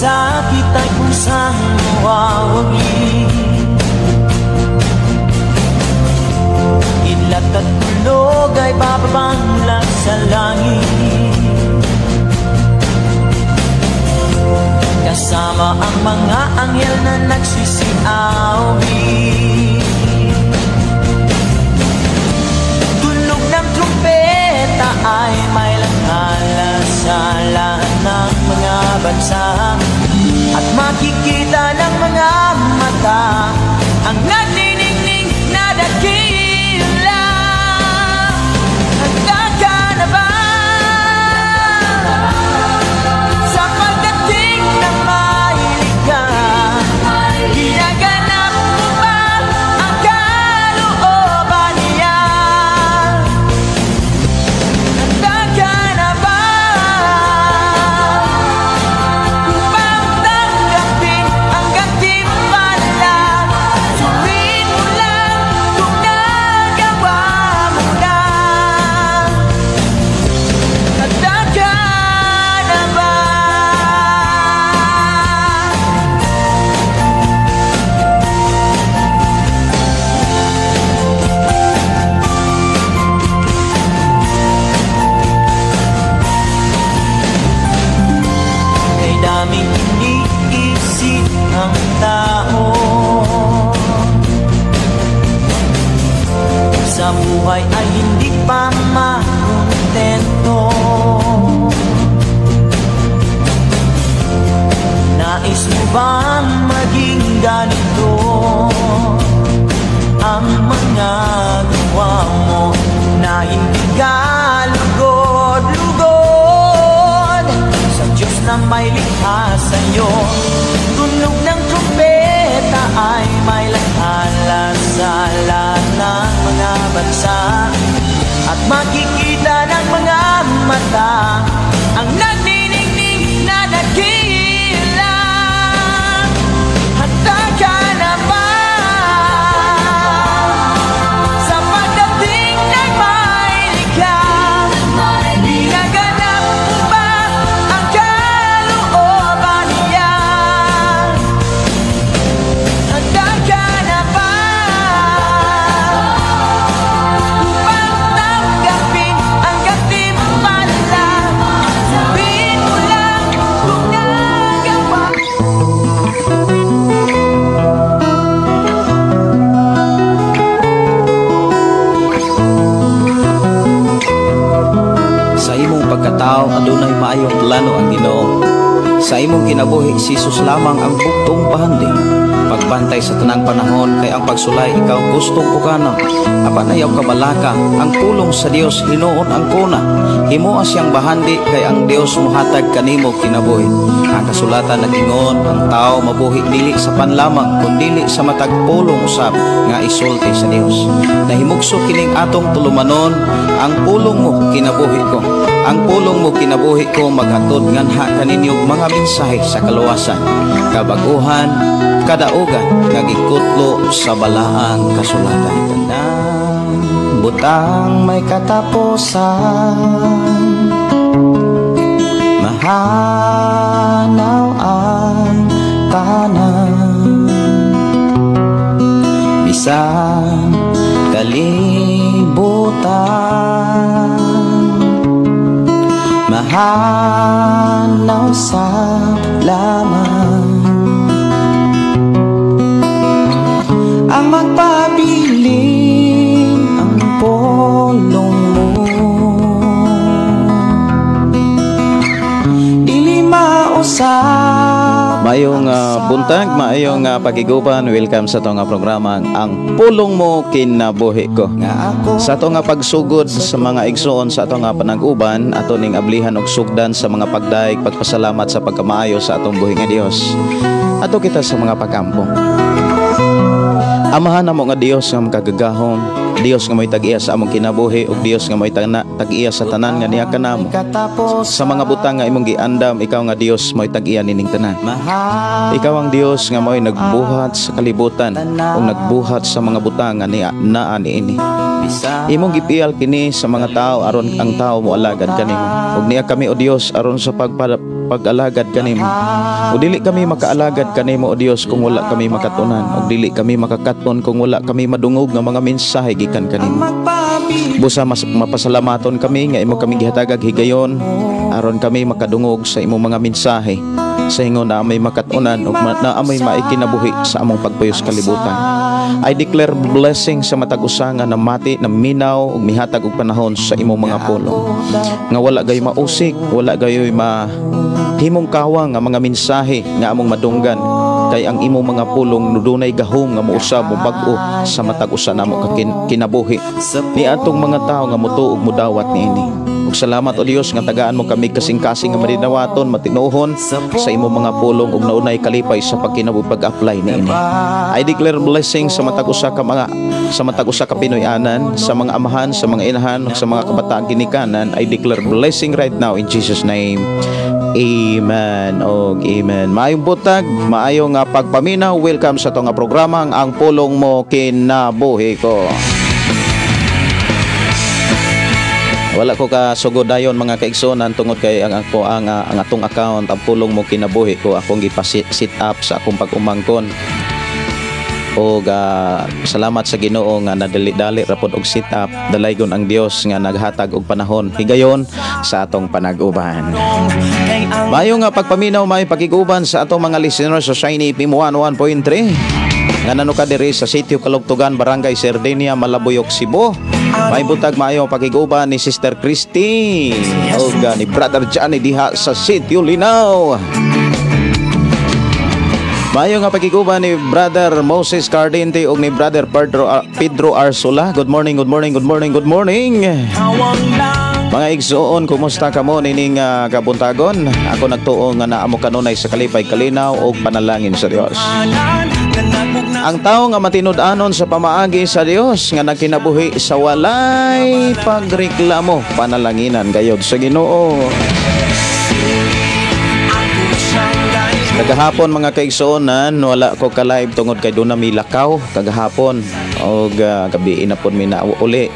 Sakit ay kusang mawawagi. Kidlat at kulog ay bababangla sa langit. Kasama ang mga anghel na nagsisiawit. Tunog ng trumpeta ay may langala sa lahat ng mga bansa. At makikita ng mga mata ang nagniningning na dakila. Handa ka na ba sa pagdating ng mahilig ka? Ginaganap mo ba ang kalooban niya? Handa ka na ba upang tanggapin ang gantimpala? Suriin mo lang kung nagawa mo na. Handa ka na ba? Kay daming iniisip ang tao, sa buhay ay hindi pa makontento. Nais mo bang maging ganito ang mga gawa mo, na hindi ka lugod-lugod sa Diyos na may likha sa'yo? Tunog ng trumpeta ay may langala sa lahat ng mga bansa. At makikita ng mga mata ang nagniningning na dakila. Handa ka na ba sa pagdating ng mahilig ka? Ginaganap mo ba ang kalooban niya? Handa ka na ba upang tanggapin ang gantimpala? Sabihin mo lang kung nagawa. Sa imong pagkatao adunay maayong plano ang Ginoo. Sa imong kinabuhi si Jesus lamang ang buktong bahandi. Pagbantay sa tanang panahon kay ang pagsulay ikaw gustong pukana. Apan ayaw kabalaka ang pulong sa Dios hinuon ang kuna. Himoa siyang bahandi kay ang Dios mohatag kanimo kinabuhi. Ang kasulatan nag-ingon ang tao mabuhi dili sa panlamang kundili sa matag pulong usab nga isulti sa Dios. Nahimugso kining atong tulumanon, ang pulong mo kinabuhi ko. Ang pulong mo kinabuhi ko maghatod nganha kaninyo mga mensahe sa kaluwasan, kabaguhan, kadaugan nga gikutlo sa balaang kasulatan. Tanang butang may katapusan, mahanaw ang tanan, bisan kalibutan, mahanaw sa laman. Ang magpabilin ang pulong mo, dili mausap. Maayong buntag, maayong pagiguban. Welcome sa atong programa Ang Pulong Mo Kinabuhi Ko. Sa atong pagsugod sa mga igsoon sa atong panag-uban, ato ning ablihan og sugdan sa mga pagdaig, pagpasalamat sa pagkamaayo sa atong buhi nga Dios. Ato kita sa mga pagkampo. Amahan namo nga Dios nga makagagahom, Dios nga mo'y tag-iya sa among kinabuhi ug Dios nga mo'y tag-iya sa tanan nga niya kanamo. Sa mga butang nga imong giandam, ikaw nga Dios mo'y tag-iya nining tanan. Ikaw ang Dios nga mo'y nagbuhat sa kalibutan ug nagbuhat sa mga butang nga niya naa niini. Imong gipiyal kini sa mga tao aron ang tao moalagad kanimo. Ug niya kami, o Dios, aron sa pag-alagad kanimo. Ug dili kami makaalagad kanimo, o Dios, kung wala kami makatunan. Ug dili kami makakaton kung wala kami madungog nga mga mensahe gikan kanimo. Busa mas mapasalamaton kami nga imo kami gihatagag higayon aron kami makadungog sa imong mga mensahe sa ingon na may makatunan ug na may maikinabuhi sa among pagpuyos kalibutan. I declare blessing sa matag usa nga namati, naminaw ug mihatag og panahon sa imong mga pulong. Nga wala gayoy mausik, wala gayoy ma himong kawang nga mga mensahe nga among madunggan, kay ang imong mga pulong dunay gahom nga mousab, mo bag-o sa matag usa namo ka kinabuhi ni atong mga tawo nga mutuo ug mudawat niini. Ug salamat, o Dios, nga tagaan mo kami kasing-kasing nga madinawaton, matinuhon sa imong mga pulong ug naunay kalipay sa pagkinabuhi, pag-apply niini. I declare blessing sa matag usa ka Pinoy-anan, sa mga amahan, sa mga inahan, ug sa mga kabataan ginikanan. I declare blessing right now in Jesus' name. Amen og amen. Maayong buntag, maayong nga pagpaminaw. Welcome sa atong nga programa, Ang Pulong Mo Kinabuhi Ko. Wala ko ka sugod dayon, mga kaigsunan, tungod kay ang ako ang atong account, Ang Pulong Mo Kinabuhi Ko, akong gipa-set up sa akong pag-umangkon. Og salamat sa Ginoo nga nadali-dali ra pod og set up. Dalaygon ang Dios nga naghatag og panahon higayon sa atong panag-uban. Maayo nga pagpaminaw, maayo pakiguban sa atong mga listeners sa Shiny FM 101.3 nga nano ka diri sa Sitio Kalugtugan, Barangay Sardenia, Malabuyok, Cebu. May butag, maayo pakiguban ni Sister Christy ug ni Brother Johnny diha sa Sitio Linaw. Maayo nga pakiguban ni Brother Moses Cardente ug ni Brother Pedro Arsula. Good morning, good morning, good morning, good morning. Mga igsuon, kumusta kamo nining kabuntagon? Ako nagtuo nga naa mo kanunay sa kalipay, kalinaw ug panalangin sa Dios. Ang tao nga matinud-anon sa pamaagi sa Dios nga nagkinabuhi sa walay pagreklamo, panalanginan gayod sa Ginoo. Kagahapon, mga kaigsuonan, wala ko ka-live tungod kay doon na mi lakaw kagahapon og gabi na pod mi na uli.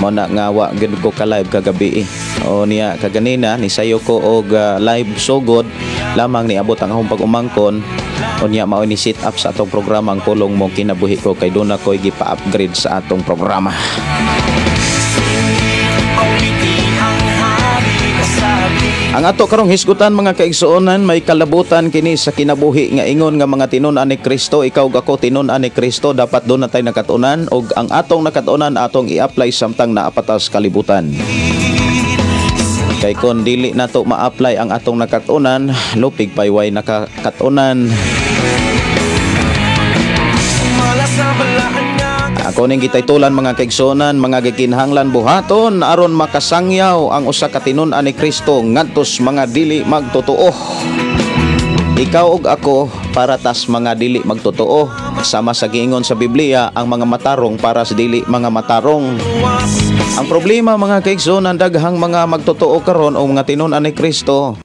Mao na nga wa gyud ko ka-live kagabi. O niya kaganina ni sayo ko og live sugod lamang niabot ang akong pag-umangkon. Unya mao ni set up sa atong programa, Ang Pulong Mo Kinabuhi Ko, kay doon na ko'y gipa-upgrade sa atong programa. Ang ato karong hisgutan, mga kaigsuonan, may kalabutan kini sa kinabuhi nga ingon nga mga tinun-an ni Kristo. Ikaw ug ako tinun-an ni Kristo, dapat doon na tayo nakatunan og ang atong nakatunan atong i-apply samtang naapatas kalibutan. Kay kon dili nato ma-apply ang atong nakatunan, lupig pay way nakakatunan. Ako ning gitaytulan, mga kaigsuonan, mga gikinahanglan buhaton aron makasangyaw ang usa ka tinun-an ni Kristo ngadto sa mga dili magtotoo. Ikaw ug ako para tas mga dili magtotoo. Sama sa giingon sa Biblia, ang mga matarong para sa dili mga matarong. Ang problema, mga kaigsuonan, daghang mga magtotoo karon o mga tinun-an ni Kristo,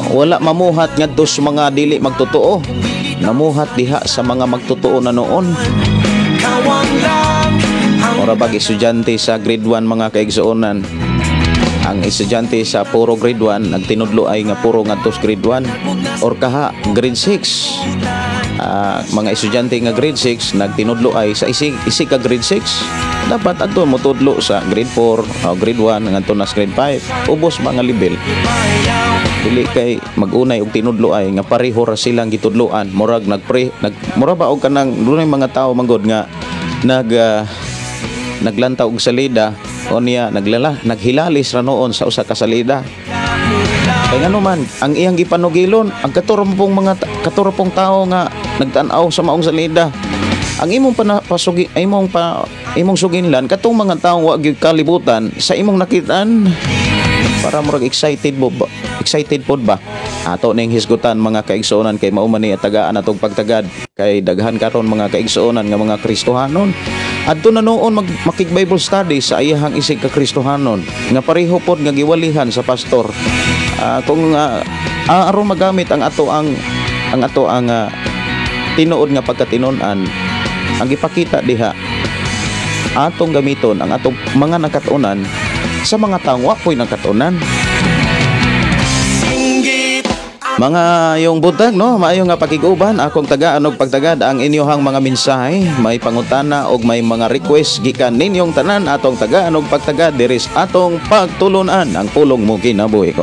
wala mamuhat ngadto sa mga dili magtotoo. Namuhat diha sa mga magtotoo na noon. Mura bag estudyante sa grade 1, mga kaigsuonan. Ang estudyante sa puro grade 1 nagtinudlo ay nga puro ngadto sa grade 1 or kaha grade 6. Mga estudyante nga grade 6 nagtinudlo ay sa isi ka grade 6. Dapat adto motudlo sa grade 4 o grade 1 ngadto na sa grade 5. Ubos mga level. Dili kay magunay og tinudlo ay nga pareho ra silang gitudloan. Murag nagpre nag mura ba og kanang dunay mga tawo manggod nga naglantaw og salida o niya naghilalis ra noon sa usa ka salida. Kay ngano man ang iyang gipanugilon ang katuro pong tawo nga nagtan-aw sa maong salida. Ang imong pasugi imong pa imong suginlan katong mga tawo wa gyud kalibutan sa imong nakitaan, para murag excited mo ba, excited pod ba. Ato ning hisgutan mga kaigsuonan kay mao man ni tagaan atong pagtagad kay daghan karon mga kaigsuonan nga mga Kristohanon. Adto na noon makig Bible study sa iyahang isig ka Kristohanon nga pareho pod nga giwalihan sa pastor. Kung aron magamit ang ato ang tinuod nga pagkatinon-an, ang gipakita diha atong gamiton ang atong mga nakatunan sa mga taong wa po'y nakatunan. Mga yung buntag, no, maayo nga pakig-uban akong tagaan og pagtagad ang inyohang mga mensahe, may pangutana og may mga request gikan ninyong tanan atong tagaan og pagtagad diri sa atong pagtulun-an ang pulong mo kinabuhi ko.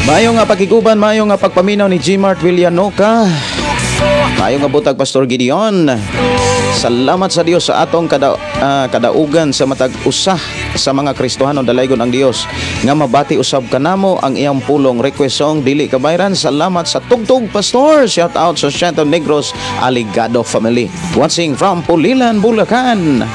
Maayo nga pakig-uban, maayo nga pagpaminaw ni Gmart Villanoca. Maayo nga buntag Pastor Gideon. Salamat sa Dios sa atong kadaugan sa matag usa sa mga Kristohanon dalaygon ang Dios nga mabati usab kanamo ang iyang pulong. Request song dili kabayran. Salamat sa tugtog Pastor. Shout out sa Shanto Negros Aligado family. Watching from Pulilan, Bulacan.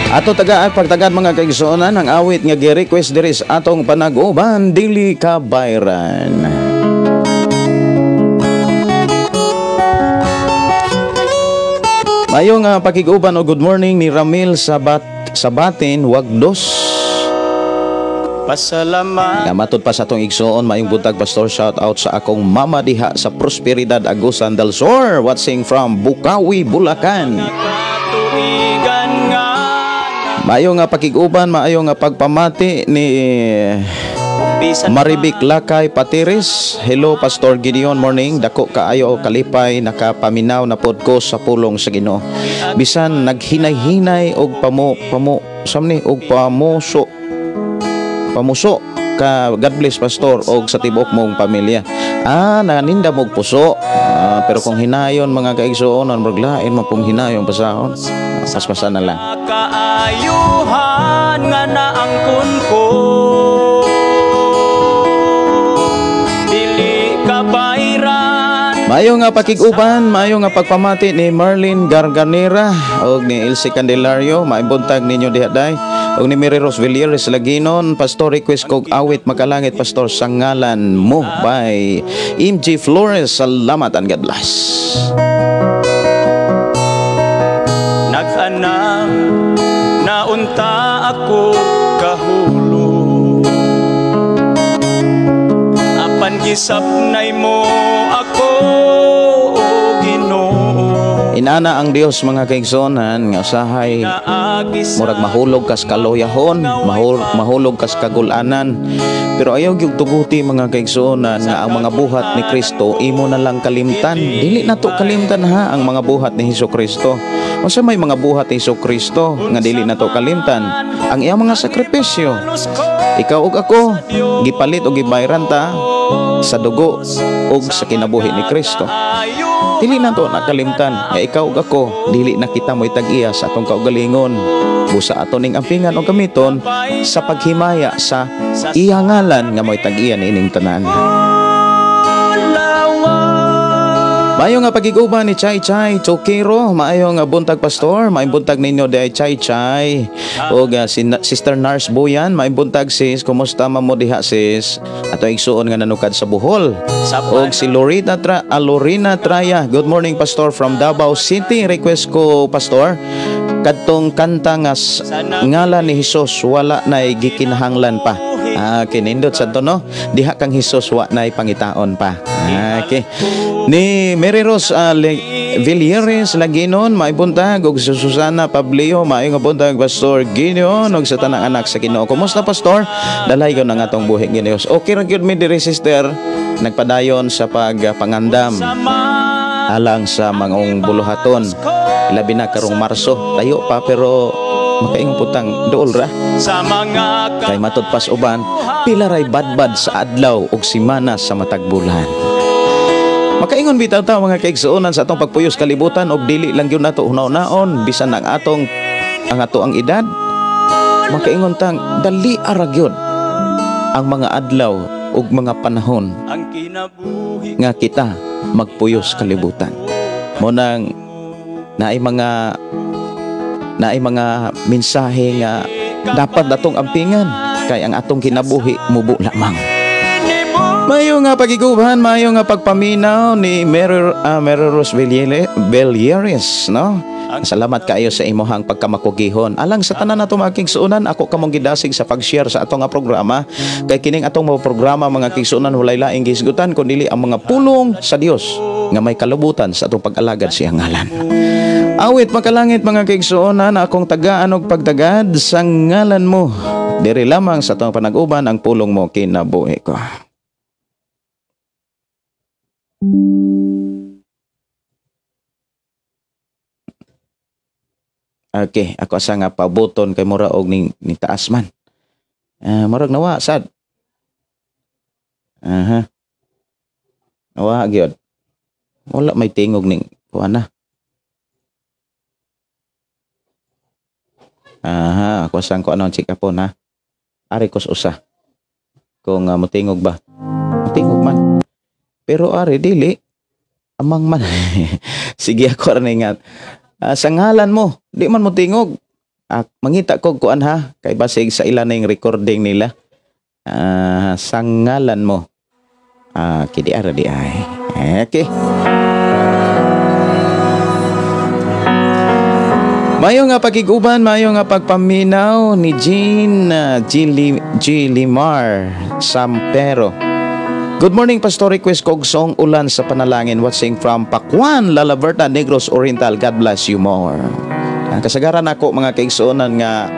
Ato tagaan pagtagad mga kaigsuonan ang awit nga gi-request diri sa atong panag-uban, dili kabayran. Mayo nga pakig-uban o good morning ni Ramil Sabatin Wagdos. Pasalamat. Matod pa sa atong igsoon, maayong buntag Pastor, shout out sa akong mama diha sa Prosperidad, Agusan del Sur, watching from Bukawi, Bulacan. Maayo nga pakig-uban, maayo nga pagpamati ni Maribik Lakay Patiris. Hello Pastor Gideon, morning. Dako kaayo kalipay nakapaminaw na pod ko sa pulong sa Ginoo. Bisan naghinay-hinay og og pamuso ka. God bless Pastor og sa tibuok mong pamilya. Naninda mog puso. Pero kung hinayon mga kaigsuonan, maglain man pong hinayon pasahon. Paspasan na lang. Kaayuhan nga naangkon ko, dili kabayran. Maayo nga pakig-uban, maayo nga pagpamati ni Marlene Garganera og ni Elsie Candelario. Maibuntag ninyo diha day. Og ni Mary Rose Villieres Laginon. Pastor, request kog awit makalangit Pastor sa ngalan mo by MG Flores. Salamat and God bless. Nag-anam naunta ako kahulog, apan gisapnay mo ako, o Ginoo. Inana ang Dios mga kaigsonan nga usahay murag mahulog kas kaloyahon, mahulog kas kagulanan. Pero ayaw gyud tuguti mga kaigsuonan nga ang mga buhat ni Kristo imo na lang kalimtan. Dili na to kalimtan ha ang mga buhat ni Hesus Kristo. Unsa may mga buhat ni Hesus Kristo nga dili na to kalimtan? Ang iyang mga sakripisyo. Ikaw ug ako gipalit og gibayran ta sa dugo ug sa kinabuhi ni Kristo. Dili na to nakalimtan nga ikaw ug ako dili na kita mo'y tag-iya sa atong kaugalingon. Busa ato ning ampingan o gamiton sa paghimaya sa iya ngalan nga mo'y tag-iya niining tanan. Maayo nga pagiguban ni Chay Chay Chokero. Maayo nga buntag Pastor. Maayong buntag ninyo di Chay Chay. Og si Sister Nars Boyan, maayong buntag sis. Kumusta man mo diha sis? Ato igsuon nga nanukad sa Bohol. Og si Lorena Traya. Good morning Pastor from Davao City. Request ko Pastor kadtong kanta nga ngalan ni Hesus wala nay gikinahanglan pa. Kinindot sa to no. Diha kang Hesus wa nay pangitaon pa. Okay. Ni Mary Rose Villieres Laginon, maibuntag og si Susana Pablio, maayong buntag Pastor Gideon og sa tanang anak sa Ginoo. Kumusta Pastor? Dalaygon ang atong buhi Ginoo. Okay ra gyud mi diri sister, nagpadayon sa pagpangandam alang sa mangong buluhaton. Labi na karong Marso, tayo pa pero makaingon putang dool ra. Kay matud pas uban, pila ray badbad sa adlaw ug simana sa matag bulan. Makaingon bitaw ta mga kaigsuonan sa atong pagpuyos kalibutan og dili lang gyud nato hunaw-naon bisan ang atong ang ato ang edad. Makaingon tang dali ara gyud ang mga adlaw ug mga panahon nga kita magpuyos kalibutan. Mo nang naay mga mensahe nga dapat datong ampingan kay ang atong kinabuhi mubo lamang. Mayo nga pagiguban, mayo nga pagpaminaw ni Mary Rose Belieres, no? Salamat kaayo sa imuhang pagkamakugihon. Alang sa tanan nato mga kigsuonan, ako kamong gidasig sa pag-share sa atong nga programa kay kining atong mga programa, mga kigsuonan, walay laing gisgutan kun dili ang mga pulong sa Dios nga may kalubutan sa atong pag-alagad sa iyang ngalan. Awit makalangit, mga kaigsuonan, akong tagaan og pagtagad sa ngalan mo. Diri lamang sa atong panag-uban, Ang Pulong Mo Kinabuhi Ko. Okay, ako asa nga pabuton kay mura og ning taas man. Murag nawa sad. Aha. Nawa gyud. Wala may tingog ning kuan na. Aha, ako sang ko ano check po na. Ari kos usa. Kung motingog ba? Motingog man. Pero ari dili amang man. Sige, ako ra ingat. Sa ngalan mo, di man mo tingog. Mangita ko kuan ha, kay basig sa ila na yung recording nila. Sa ngalan mo. Kidi ara di ay. Okay. Mayo nga pagkiguban, mayo nga pagpaminaw ni Jean G. Limar Sampero. Good morning, Pastor. Request kog song "Ulan sa Panalangin." Watching from Pakwan, Lalaberta, Negros Oriental. God bless you more. Ang kasagaran ako, mga kaigsuonan, nga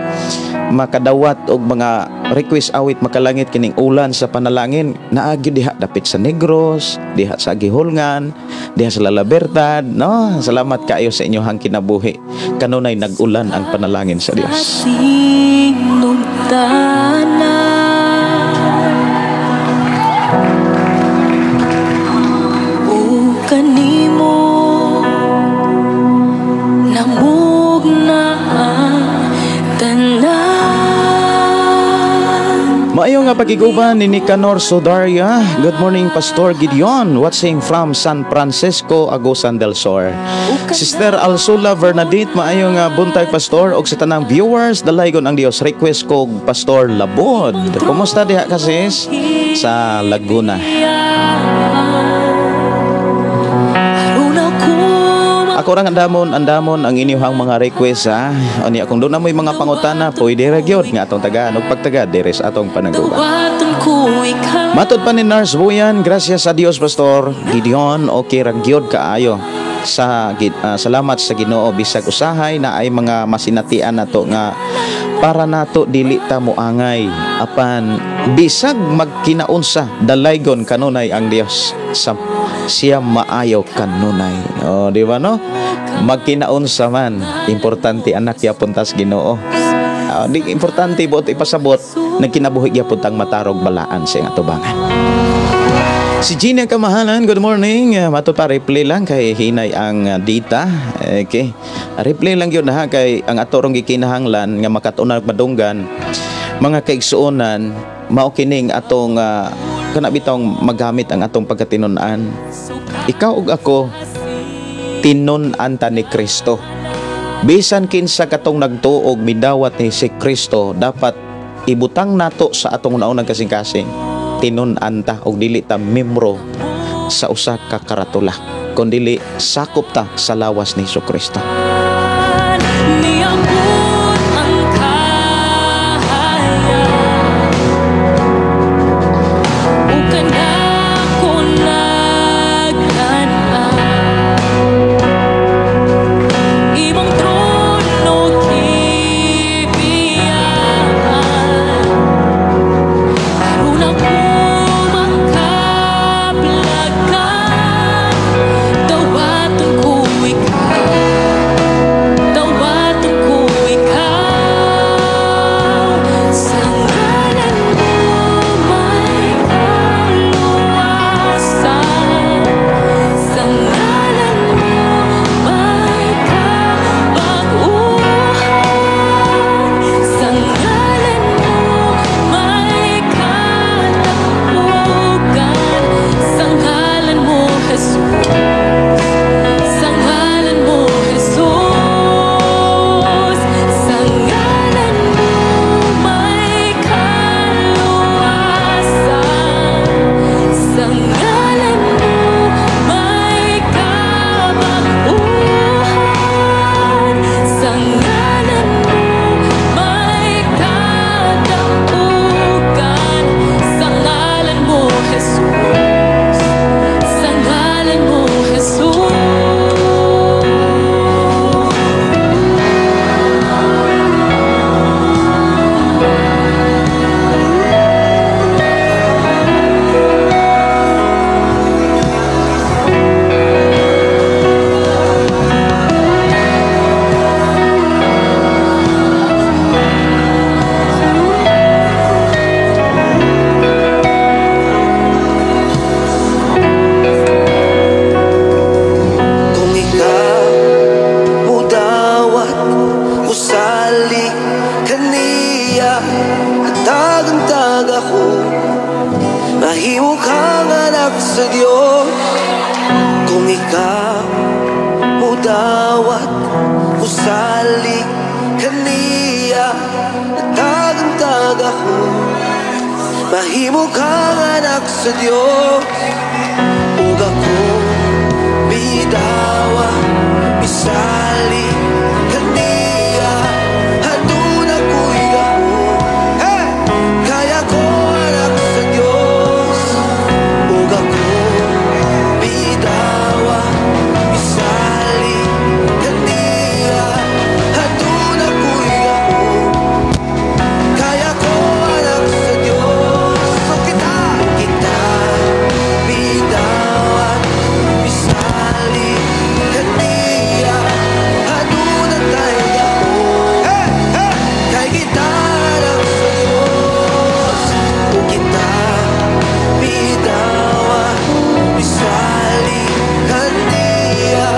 makadawat og mga request awit makalangit kining "Ulan sa Panalangin" naagi diha dapit sa Negros, diha sa Gihulngan, diha sa Lalabertad, no? Salamat kaayo sa inyong kinabuhi. Kanunay nag-ulan ang panalangin sa Dios. Sinugdanan o kanimo namugna ang tanan. Maayo nga pagiguban ni Nicanor Sodaria. Good morning, Pastor Gideon. Watching from San Francisco, Agusan del Sur. Sister Alsula Bernadette, maayo nga buntag, Pastor, og sa tanang viewers, dalaygon ang Dios. Request kog "Pastor Labod." Kumusta diha ka, sis, sa Laguna? Aron ako Ako rang andamon, andamon ang inyong mga request ha. Ani akong doon na mo'y mga pangutana, pwede ra gyud nga atong tagaan og pagtagad diri sa atong panag-uban. Dawaton ko ikaw. Matod pa ni Nurse Buyan, gracias sa Dios, Pastor Gideon, okay ra gyud kaayo. Salamat sa Ginoo bisag usahay na ay mga masinatian nato nga para nato dili ta moangay, apan bisag magkinaunsa, dalaygon kanunay ang Dios sa siya, maayo kanunay. Oh, di ba, no? Magkinaunsa man, importante anak yapon tas Ginoo. Di importante buot ipasabot, nagkinabuhi gyapon tang matarog balaan sa iyang atubangan. Si Gina Kamahalan, good morning. Mato pa, replay lang kay hinay ang data. Okay. Replay lang yun ha kay ang ato rong gikinahanglan nga makatunan ug madunggan mga kaigsuonan, mao kining atong kana bitawng magamit ang atong pagkatinon-an. Ikaw ug ako, tinun-an ta ni Kristo. Bisan kinsa katong nagtuog midawat ni si Kristo, dapat ibutang nato sa atong naunang kasing-kasing. Tinun-an ta og dili ta membro sa usa ka karatula, kun dili sakop ta sa lawas ni Kristo. Niabot ang kahayag ug kanako nagtan-aw imong trono gibiyaan aron ako makaplagan, dawaton ko ikaw. gahom. Mahimo kang anak sa Diyos kung ikaw mudawat, musalig kaniya, natagang kagahom. Mahimo kang anak sa Diyos ug ako midawat, misalig kaniya, aduna ko'y gahom. Hey! Kaya ko anak sa Diyos ug ako midawat, misalig kaniya, aduna ko'y gahom. Kaya ko anak sa Diyos. So kita, kita midawat, misalig kaniya, aduna tay gahom. Hey! Hey! Kay kita anak sa Diyos ug kita midawat, misalig kaniya,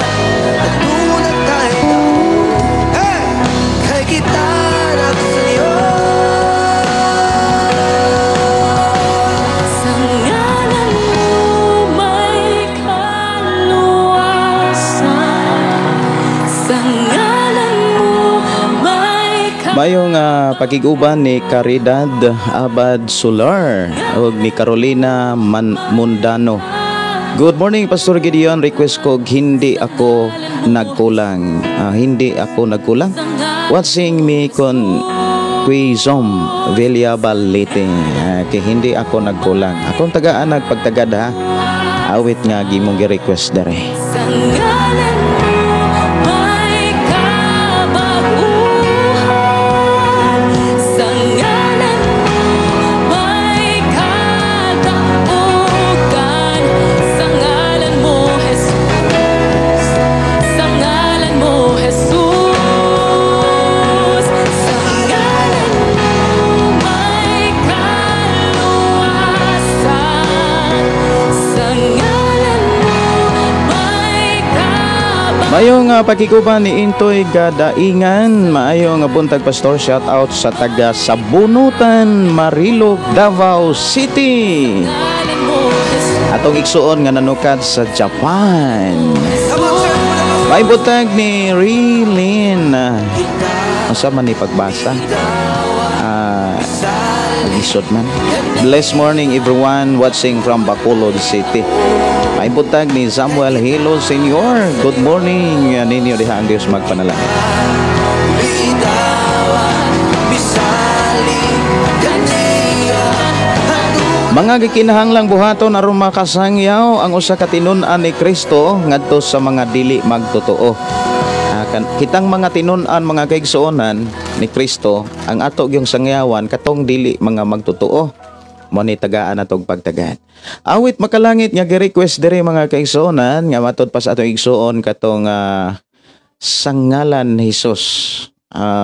aduna tay gahom. Hey! Kay kita anak sa Diyos. Sa ngalan mo may kaluwasan. Sa ngalan mo may Mayong pakiguban ni Caridad Abad Solar ug ni Carolina Mundano. Good morning, Pastor Gideon. Request ko, "Hindi Ako Nagkulang." Hindi ako nagkulang. Watching me kon Quezon, Villa Balete. Okay, "Hindi Ako Nagkulang." Akong tagaan nagpagtagad ha. Awit nga gimong gi-request dere. Sa ngalan mo may kabaguhan. Sa ngalan mo may kadaugan. Sa ngalan mo, Jesus. Sa ngalan mo, Jesus. Sa ngalan mo may kaluwasan. Sa ngalan mo may kabaguhan. Mayong pakiguban ni Intoy Gadaingan, maayong buntag, Pastor, shout out sa taga Sabunutan, Marilog, Davao City. Ngalan mo, Jesus. Atong igsuon nga nanukad sa Japan. May buntag ni Rilin. Asa man ni pagbasa? Lisod man. Blessed morning, everyone watching from Bacolod City. May buntag ni Samuel Hilo Senior. Good morning ninyo diha, ang Dios magpanalangin. Midawat, misalig kaniya, Mga gikinahanglang buhaton aron makasangyaw ang usa ka tinun-an ni Kristo ngadto sa mga dili magtotoo. Kitang mga tinun-an, mga kaigsuonan ni Kristo, ang ato gyung sangyawan katong dili mga magtotoo. Mo ni tagaan natog pagtagad. Awit "Makalangit" nga gi-request diri, mga kaigsuonan, nga matod pa sa atong igsuon katong "Sa ngalan ni Hesus,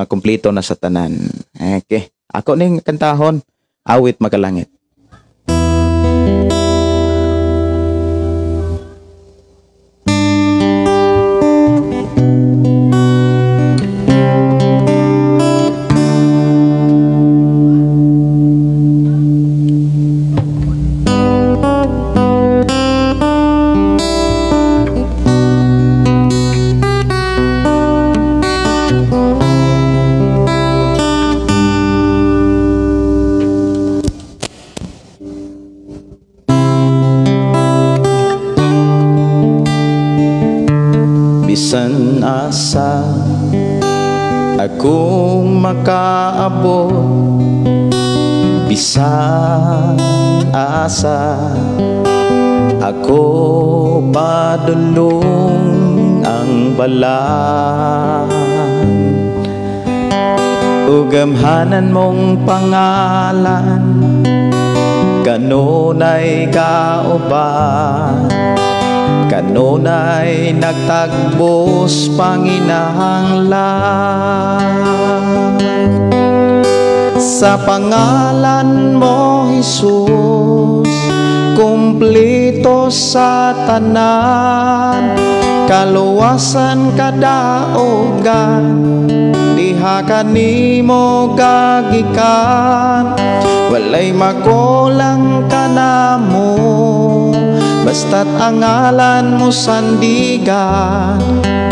kumpleto na sa tanan." Okay. Ako ning kantahon, awit "Makalangit." Bisan asa ako makaabot, bisan asa ako padulong ang balan, ugamhanan mong pangalan kanunay kauban, kanunay nagtagbos panginahanglan. Sa pangalan mo, Jesus, kumpleto sa tanan, kaluwasan, kadaogan, diha kanimo gagikan. Wala Walay makulang ka na mo, basta't ang ngalan mo sandigan.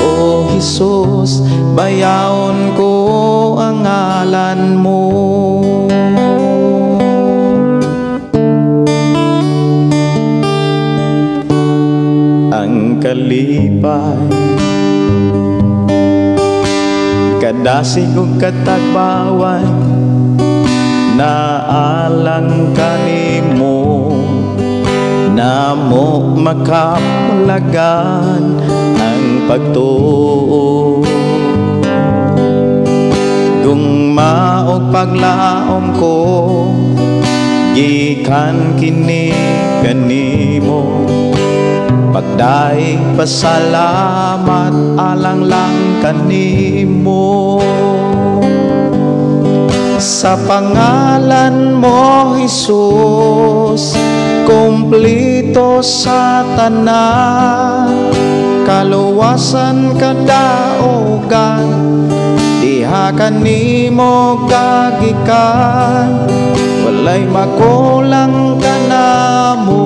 O Jesus, bayaon ko ang ngalan mo. Ang kalipay, kadasig ug katagbawan, naalang kanimo, namo makapulagan ang pagtuo. Gugma og paglaom ko, gikan kini kanimo. Pagdaig pasalamat alang lang kanimo. Sa pangalan mo, Jesus, kumplito sa tanan, kaluwasan kadaogan, diha kanimo kagikan. Walay makulang kanamo,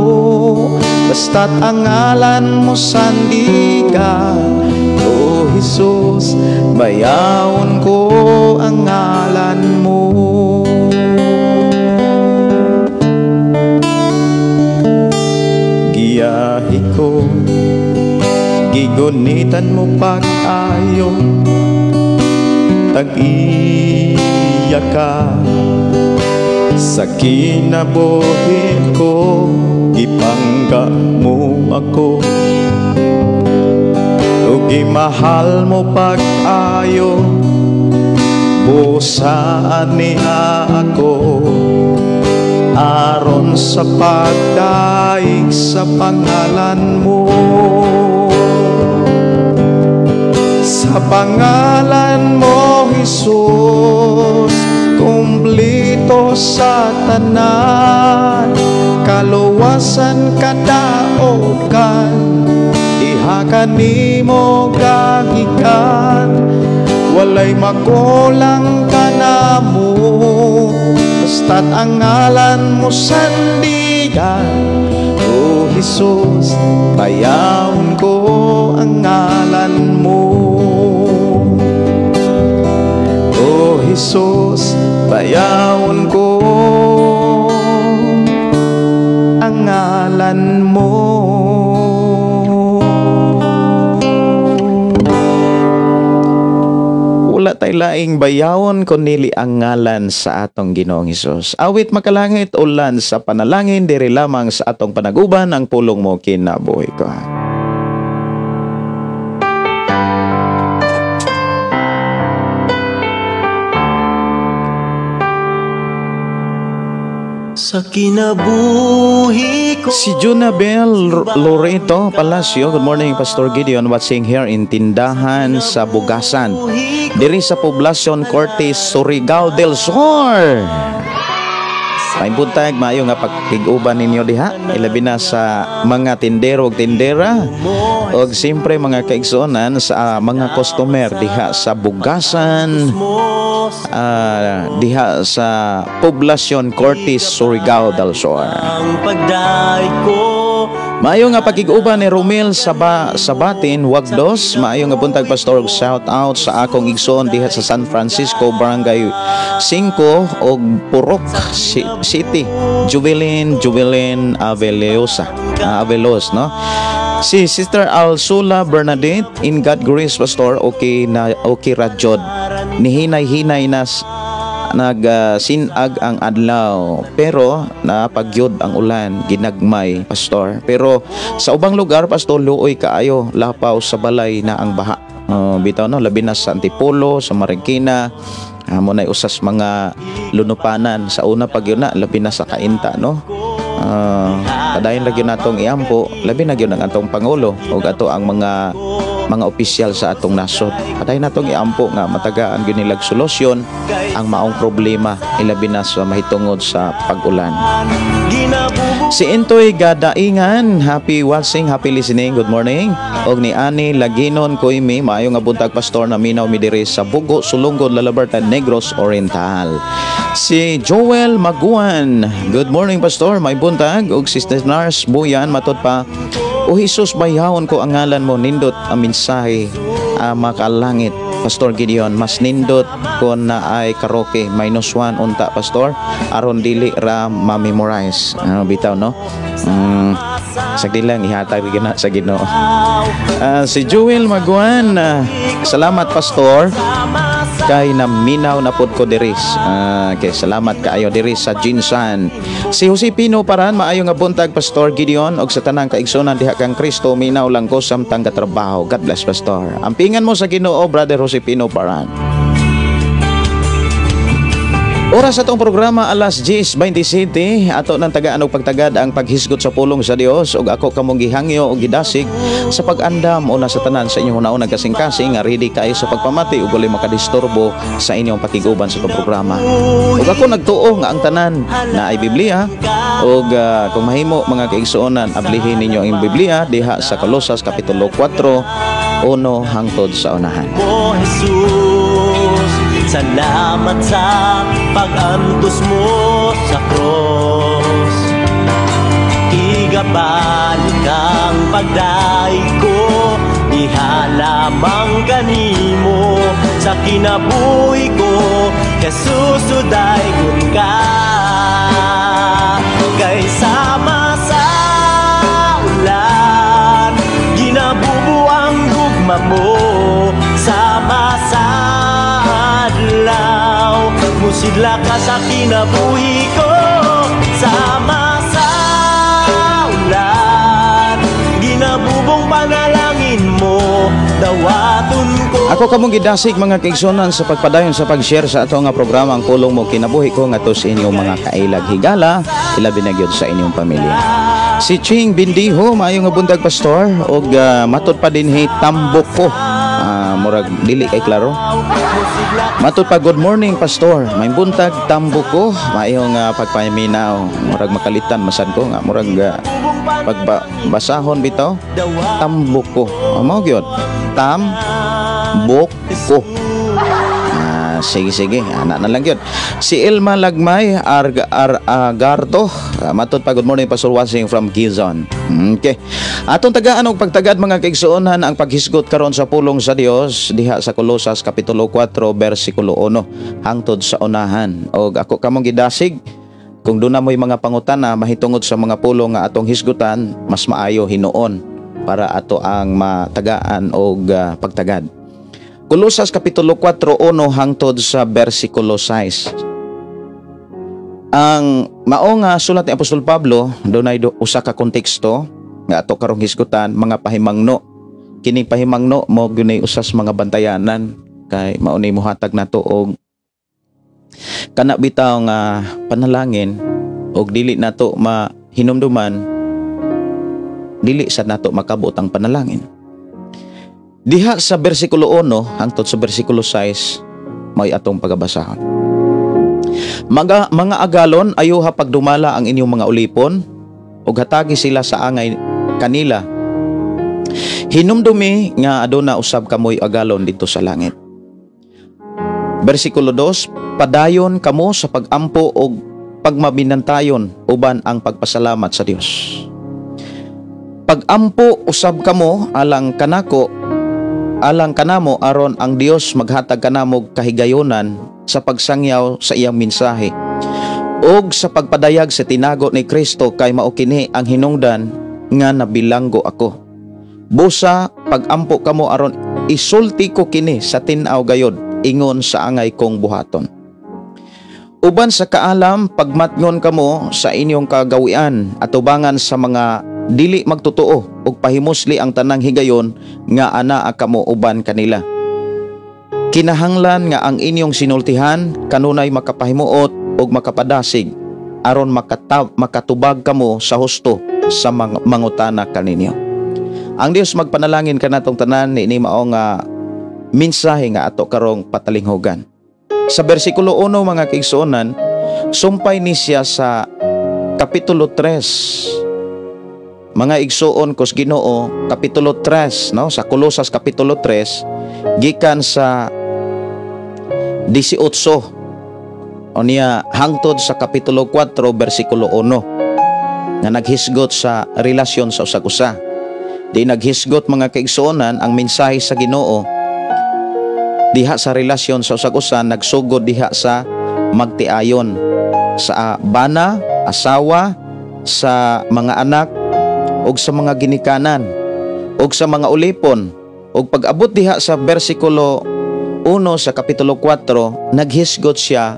basta't ang ngalan mo sandigan. O Jesus, bayawon ko ang ngalan mo. Giyahe ko, gigunitan mo pag-ayo, tag-iya ka sa kinabuhi ko, ipangga mo ako. O gimahal mo pag-ayo, busaan niya ako, aron sa pagdaig sa pangalan mo. Sa pangalan mo, Jesus, kumplito sa tanan, kaluwasan kadaogan, diha kanimo gagikan. Walay makulang kanamo, basta't ang ngalan mo sandigan. O Jesus, bayawon ko ang ngalan mo. O Jesus, bayawon ko ang ngalan mo. Wala tay laing bayawon kunili ang ngalan sa atong Ginoong Hesus. Awit makalangit ulan sa panalangin diri lamang sa atong panaguban ang pulong mo kinabuhi ko. Sa kinabuhi ko. Si Junabel Loreto Palacio, good morning Pastor Gideon, watching here in Tindahan sa Bugasan, diri sa Poblacion Cortes, Surigao del Sur. May buntag, maayo nga pagkig-uban ninyo diha, ilabi na sa mga tindero ug tindera, og siyempre mga kaigsuonan sa mga customer diha sa Bugasan, diha sa Poblacion Cortes, Surigao del Sur. Maayo nga pagkig-uban ni Romel Sabatin Wagdos. Maayo nga buntag Pastor, shout out sa akong igsoon diha sa San Francisco, Barangay 5 og Purok City, Jubilin Avelosa, Avelos, no? Si Sister Alsula Bernadette, in God grace Pastor, okay na, okay rajod. Nihinay-hinay na nagsinag ang adlaw, pero napagyod ang ulan, ginagmay Pastor. Pero sa ubang lugar Pastor, luoy kaayo, lapaw sa balay na ang baha. Bitaw no, labi na sa Antipolo, sa Marikina, mo nay usas mga lunupanan sa una pag yun na, labi na sa Cainta, no? Padayon lagi natong iampo, labi na gyud ang atong pangulo ug ato ang mga opisyal sa atong nasod. Padayon natong iampo nga matagaan gyud nilag solusyon ang maong problema, ilabi na sa mahitungod sa pag-ulan. Si Intoy Gadaingan, happy watching, happy listening, good morning. Og ni Ani Laginon Koymi, maayo nga buntag, Pastor, naminaw mi diri sa Bugo, Sulungon, Lalabertan, Negros Oriental. Si Joel Maguan, good morning, Pastor, may buntag. Og Sister Nars Buyan, matod pa, "O Jesus, bayawon ko ang ngalan mo, nindot ang mensahe, makalangit." Pastor Gideon, mas nindot kon na ay karaoke, -1 unta, Pastor, aron dili ra ma-memorize. Ano bitaw, no? Sagdi lang, ihatag gina sa Ginoo. Si Joel Maguan, "Salamat, Pastor, kay naminaw na pod ko diris." Okay, salamat kaayo diri sa Jinsan. Si Jose Pino Paran, "Maayo nga buntag, Pastor Gideon og sa tanang kaigsunan diha kang Kristo, minaw lang ko samtang gatrabaho. God bless, Pastor." Ampingan mo sa Ginoo, Brother Jose Pino Paran. Oras sa atong programa alas 10:27, ato nang tagaan og pagtagad ang paghisgot sa pulong sa Dios, ug ako kamong gihangyo og gidasig sa pag-andam una sa tanan sa inyong hunauna, kasing-kasing nga ready kayo sa pagpamati ug walay makadisturbo sa inyong pakiguban sa atong programa. Ug ako nagtuo nga ang tanan na ay Biblia, ug kung mahimo, mga kaigsuonan, ablihin ninyo ang Biblia diha sa Kolosas kapitulo 4, 1 hangtod sa unahan. Mo Jesus, salamat sa pag-antos mo sa cross. Igabalik ang pagdaig ko, diha lamang kanimo. Sa kinabuhi ko, Jesus, daygon ka. Kay sama sa ulan, ginabubo ang gugma mo. Sama sa adlaw, musidla ka sa kinabuhi ko. Sama sa ulan, ginabubong panalangin mo, dawaton ko. Ako kamong gidasig, mga kaigsunan, sa pagpadayon sa pag-share sa ato nga programa, Ang Pulong Mo Kinabuhi Ko, ngadto sa inyong mga kailag higala, ilabi na gyud sa inyong pamilya. Si Ching Bindiho, "Maayo nga buntag, Pastor," ug matod pa dinhi tambok ko. Murag dili kay klaro. Matod pa, "Good morning, Pastor. May buntag, tambok ko." Maayo nga pagpaminaw. Murag makalitan masan ko nga murag pagbasahon bitaw, tambok ko. Oh, mao gyud. Tam bok ko. Sige sige, ana na lang yun. Si Elma Lagmay Ar Ar Agardo, matod pa, "Good morning, Pastor, watching from Quezon." Okay. Atong tagaan og pagtagad, mga kaigsuonan, ang paghisgot karon sa pulong sa Dios diha sa Kolosas kapitulo 4 bersikulo 1 hangtod sa unahan. Og ako kamong gidasig, kung duna mo'y mga pangutana mahitungod sa mga pulong nga atong hisgutan, mas maayo hinuon para ato ang matagaan og pagtagad. Kolosas kapitulo 4, 1 hangtod sa bersikulo 6. Ang mao nga sulat ni Apostol Pablo, dunay usa ka konteksto nga ato karong hisgutan, mga pahimangno. Kini pahimangno mo gyud usas mga bantayanan kay mao ni mohatag nato og kana bitaw nga panalangin, og dili nato mahinumduman, dili sad nato makabot ang panalangin. Diha sa bersikulo 1 hangtod sa bersikulo 6 may atong pagabasahon. Mga agalon, ayuha pagdumala ang inyong mga ulipon ug hatagi sila sa angay kanila. Hinumdumi nga aduna usab kamoy agalon dito sa langit. Bersikulo 2, padayon kamo sa pagampo og pagmabinantayon uban ang pagpasalamat sa Dios. Pagampo usab kamo alang kanako, alang kanamo, aron ang Dios maghatag kanamo kahigayonan sa pagsangyaw sa iyang mensahe ug sa pagpadayag sa tinago ni Kristo, kay mao kini ang hinungdan nga nabilanggo ako. Busa pagampo kamo aron isulti ko kini sa tin-aw gayod ingon sa angay kong buhaton. Uban sa kaalam, pagmatngon kamo sa inyong kagawian atubangan sa mga dili magtotoo ug pahimusli ang tanang higayon nga anaa kamo uban kanila. Kinahanglan nga ang inyong sinultihan kanunay makapahimuot ug makapadasig aron makatubag kamo sa husto sa mangutana kaninyo. Ang Dios magpanalangin kanatong tanan niini mao nga mensahe nga ato karong patalinghugan. Sa bersikulo 1, mga kaigsuonan, sumpay ni siya sa Kapitulo 3, mga igsuon kos Ginoo, Kapitulo 3, no, sa Kolosas Kapitulo 3 gikan sa 18 o niya hangtod sa Kapitulo 4 bersikulo 1 nga naghisgot sa relasyon sa usag-usa. Di naghisgot, mga kaigsuonan, ang mensahe sa Ginoo diha sa relasyon sa usag-usa. Nagsugod diha sa magtiayon sa bana, asawa, sa mga anak ug sa mga ginikanan ug sa mga ulipon. Ug pag-abot diha sa bersikulo 1 sa Kapitulo 4, naghisgot siya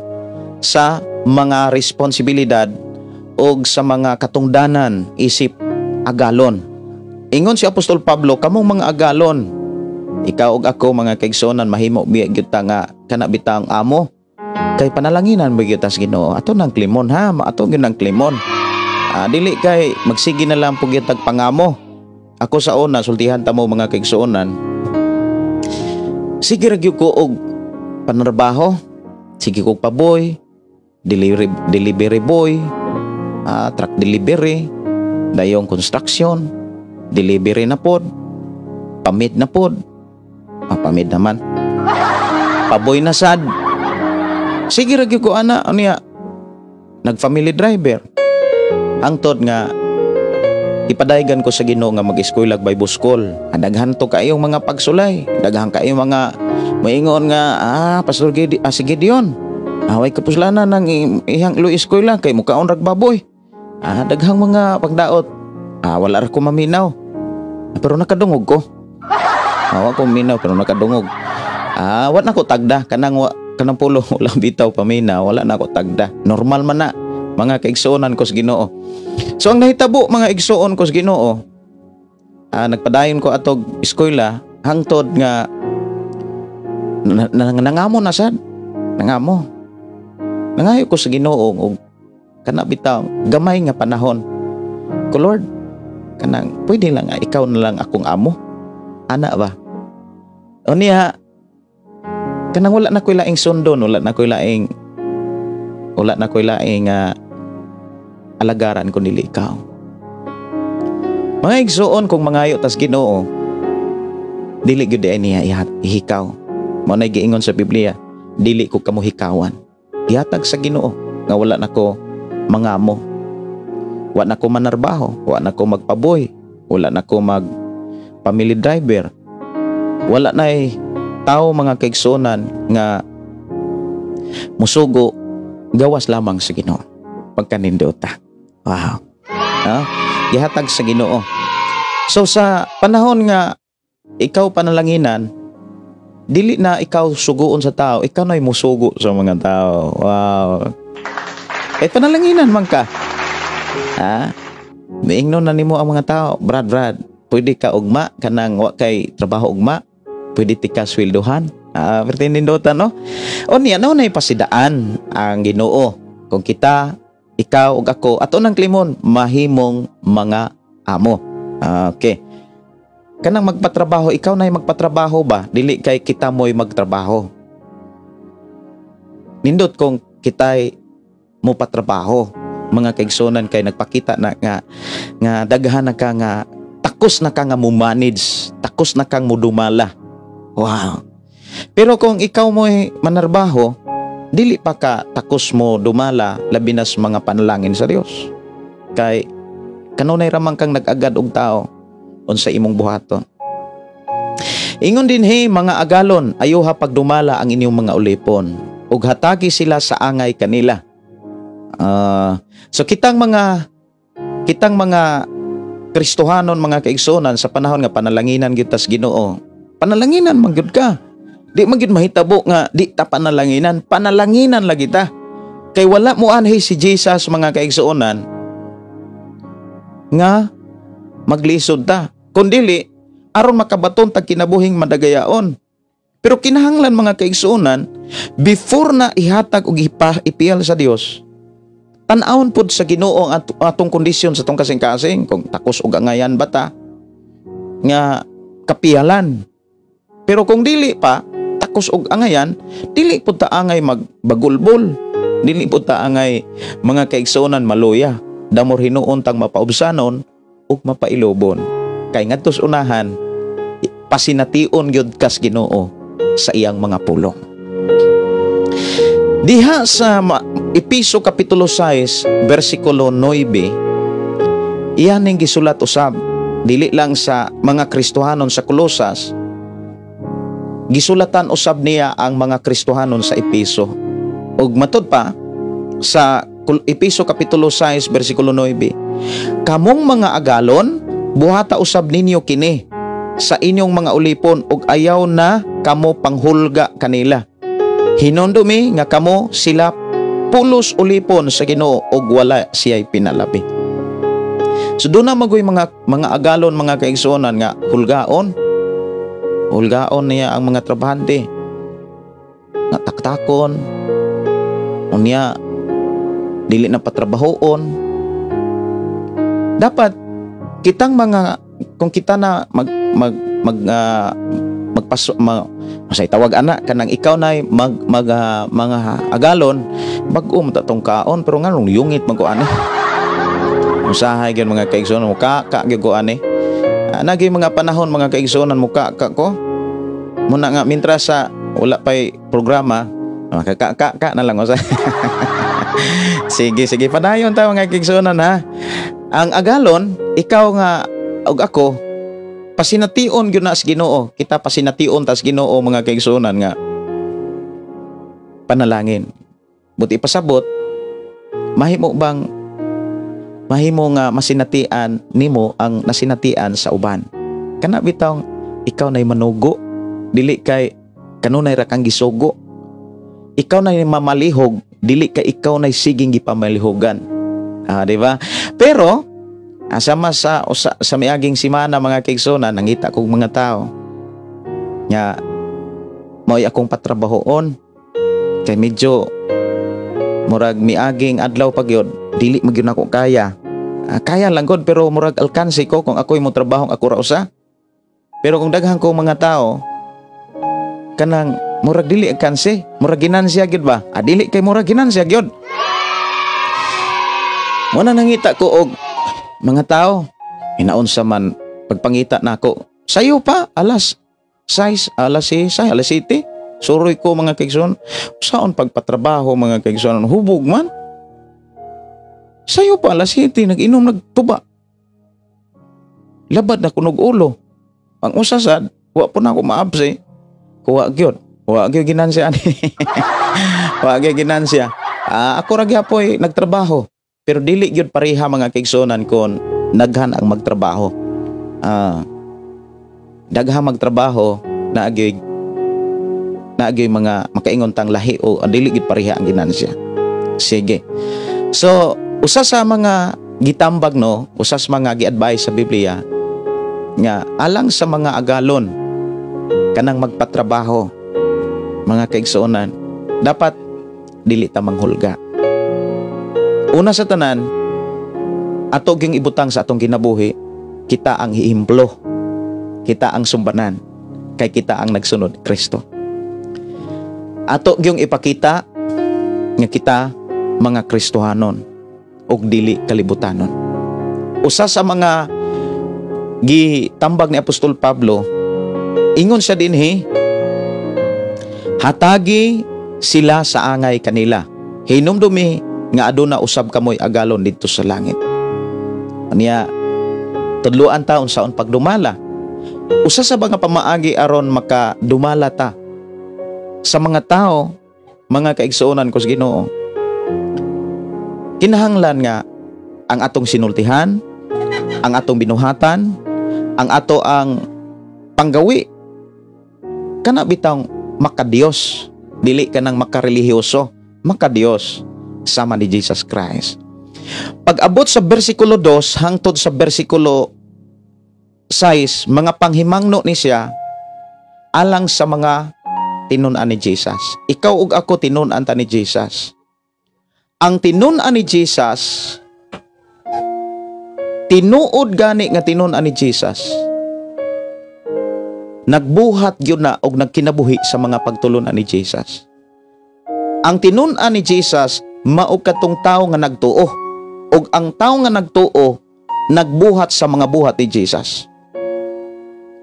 sa mga responsibilidad ug sa mga katungdanan isip agalon. Ingon si Apostol Pablo, "Kamong mga agalon," ikaw ug ako, mga kaigsuonan, mahimo biya gyud ta nga kana bitang amo kay panalanginan ba gyud ta sa Ginoo. Ato nang klimon ha, ato gyud nang klimon. Dili kay magsige na lang pug tag pangamo. Ako sa una, sultihan ta mo, mga kaigsuonan. Sige ra gyud ko og panarbaho. Sige kog paboy, delivery, delivery boy, truck delivery, dayong construction, delivery na pod, pamid na pod, pamid naman. Paboy na sad. Sige ra gyud ko ana, ano ya? Nag-family driver. Hangtod nga ipadaygan ko sa Ginoo nga mag-eskwela, Bible School. Daghan to kaayong mga pagsulay. Daghan kaayong mga maingon nga, "Pastor Gide, si Gideon. Way kapuslanan ng iyang ilo eskwela kay mukaon rag baboy." Daghang mga pagdaot. Wala ra ko maminaw. Pero nakadungog ko. Wa ko maminaw pero nakadungog. Wa na ko tagda kanang wa, kanang pulo wala bitaw paminaw, wala na ko tagda. Normal man na, mga kaigsuonan ko sa Ginoo. So ang nahitabo, mga igsuon ko sa Ginoo, nagpadayon ko atog eskwela hangtod nga nangamo na sad. Nangamo. Nangayo ko sa Ginoo og kana bitaw gamay nga panahon. Ko, "Lord, kanang pwede lang nga ikaw na lang akong amo." Ana ba? O niya kanang wala na ko'y laing sundon, wala na ko'y laing alagaran kun dili ikaw. Mga igsuon, kung mangayo tas Ginoo, dili gyud ay niya ihikaw. Mao nay giingon sa Biblia, "Dili ko kamo hikawan." Gihatag sa Ginoo nga wala nako mangamo. Wa na ko manarbaho, wa na ko magpaboy, wala na ko mag family driver. Wala na'y tao, mga kaigsuonan, nga musugo gawas lamang sa Ginoo. Pagkanindota. Wow. Ha? Gihatag sa Ginoo. So sa panahon nga ikaw panalanginan, dili na ikaw suguon sa tao, ikaw na'y musugo sa mga tao. Wow. Eh panalanginan man ka. Ha? Miingnon na nimo ang mga tao, "Brad, Brad, pwede ka ugma kanang wa kay trabaho ugma, pwede ti ka sweldohan." Pertindota, no? O niya, no, na pasidaan ang Ginoo. Kung kita, ikaw ug ako, ato nang klimon, mahimong mga amo. Okay. Kanang magpatrabaho, ikaw na magpatrabaho ba? Dili kay kita mo'y magtrabaho. Nindot kung kita'y mo patrabaho, mga kaigsunan, kay nagpakita na nga nga daghan na ka nga takos na ka nga mo manage, takos na kang mudumala. Wow. Pero kung ikaw mo'y manarbaho, dili pa ka takos mo dumala, labi na sa mga panalangin sa Dios. Kay kanunay ramang kang nag-agad og tao unsa imong buhaton. Ingon din he, "Mga agalon, ayuha pagdumala ang inyong mga ulipon ug hatagi sila sa angay kanila." So kitang mga Kristohanon, mga kaigsuonan, sa panahon nga panalanginan gyud tas Ginoo, panalanginan man gyud ka. Di man gyud mahitabo nga di ta panalanginan, panalanginan lagi ta. Kay wala mo anhi si Jesus, mga kaigsuonan, nga maglisod ta. Kung dili, aron makabaton tag kinabuhing madagayaon. Pero kinahanglan, mga kaigsuonan, before na ihatag og ipiyal sa Dios, tan-awon pod sa Ginoo ang atong kondisyon sa atong kasing-kasing, kung takos og angayan ba ta nga kapiyalan. Pero kung dili pa takos og angayan, dili pud ta angay magbagulbol. Dili pud ta angay, mga kaigsuonan, maluya. Damor hinuon tang mapaubsanon ug mapailobon. Kay ngadto sa unahan, pasination gyud kas Ginoo sa iyang mga pulong. Diha sa Epeso kapitulo 6 bersikulo 9, iyan ning gisulat usab dili lang sa mga Kristohanon sa Colosas, gisulatan usab niya ang mga Kristohanon sa Epeso. Ug matud pa sa Epeso kapitulo 6 bersikulo 9, kamong mga agalon, buhata usab ninyo kini sa inyong mga ulipon ug ayaw na kamo panghulga kanila. Hinumdumi nga kamo sila pulos ulipon sa Ginoo ug wala siya'y pinalabi. So doon na magoy mga agalon, mga kaigsuonan, nga hulgaon. Hulgaon niya ang mga trabahante. Nga taktakon. Unya dili na patrabahoon. Dapat kitang mga kung kita na mag mag mag magpaso ma, masay tawag ana kanang ikaw na mag, mag mga agalon, bag-o mo tong kaon, pero nganong yungit man ko ani. Usahay gyud, mga kaigsuonan, mo ka ka gyud ko ani. Nagi mga panahon, mga kaigsuonan, mo ka ka ko muna nga mintras sa wala pay programa, ka ka ka na lang usa. Sige, sige, padayon ta, mga kaigsuonan, ha. Ang agalon, ikaw nga ug ako, pasination gyud na sa Ginoo. Kita pasination tas Ginoo, mga kaigsuonan, nga panalangin. Buti pasabot, mahimo bang mahimo nga masinatian nimo ang nasinatian sa uban? Kana bitawng ikaw nay manugo, dili kay kanunay ra kang gisugo. Ikaw nay mamalihog, dili kay ikaw nay siging gipamalihogan. Di ba? Pero sama sa miaging simana, mga kaigsuonan, nangita kog mga tao nga mao'y akong patrabahoon kay medyo murag miaging adlaw pa gyud, dili man gyud nako kaya. Kaya lang gud, pero murag alkanse ko kung ako'y mo trabaho, ako ra usa. Pero kung daghan ko mga tao, kanang murag dili alkanse, murag ginansya gyud ba? Dili kay murag ginansya gyud. Muna nangita ko og mga tao, inaunsa man pagpangita nako. Sayo pa alas 6, alas 6, alas 7. Suroy ko, mga kaigsoon. Saon pagpatrabaho, mga kaigsoon, hubog man. Sayo pa alas 7, nag-inom, nagtuba. Labad na kunog ulo. Ang usa sad, wa po na ako maabse. Kuha gyud. Wa gyud ginansya ani. Wa gyud ginansya. Ako ra gyapoy nagtrabaho. Pero dili gyud pareha, mga kaigsuonan, kon naghan ang magtrabaho. Daghan magtrabaho, naagyoy mga makaingon tang lahi o dili gyud pareha ang ginansya. Sige. So, usa sa mga gitambag, no, usa sa mga gi-advise sa Biblia nga alang sa mga agalon kanang magpatrabaho, mga kaigsuonan, dapat dili ta manghulga. Una sa tanan, ato gyung ibutang sa atong kinabuhi, kita ang hiimplo. Kita ang sumbanan kay kita ang nagsunod Kristo. Ato gyung ipakita nga kita mga Kristohanon ug dili kalibutanon. Usa sa mga gitambag ni Apostol Pablo, ingon siya dinhi, hatagi sila sa angay kanila. Hinumdumi nga aduna usab kamoy agalon didto sa langit. Anya tudluan ta unsaon pagdumala. Usa sa mga pamaagi aron makadumala ta sa mga tao, mga kaigsuonan ko sa Ginoo, kinahanglan nga ang atong sinultihan, ang atong binuhatan, ang ato ang panggawi kana bitang makadiyos, dili kanang makarelihiyoso, makadiyos sama ni Jesus Christ. Pag abot sa bersikulo 2 hangtod sa bersikulo 6, mga panghimangno ni siya alang sa mga tinun-an ni Jesus. Ikaw ug ako, tinun-an ta ni Jesus. Ang tinun-an ni Jesus, tinuod gani nga tinun-an ni Jesus, nagbuhat gyud na og nagkinabuhi sa mga pagtulunan ni Jesus. Ang tinun-an ni Jesus mao katong tawo nga nagtuo. Ug ang tao nga nagtuo nagbuhat sa mga buhat ni Jesus.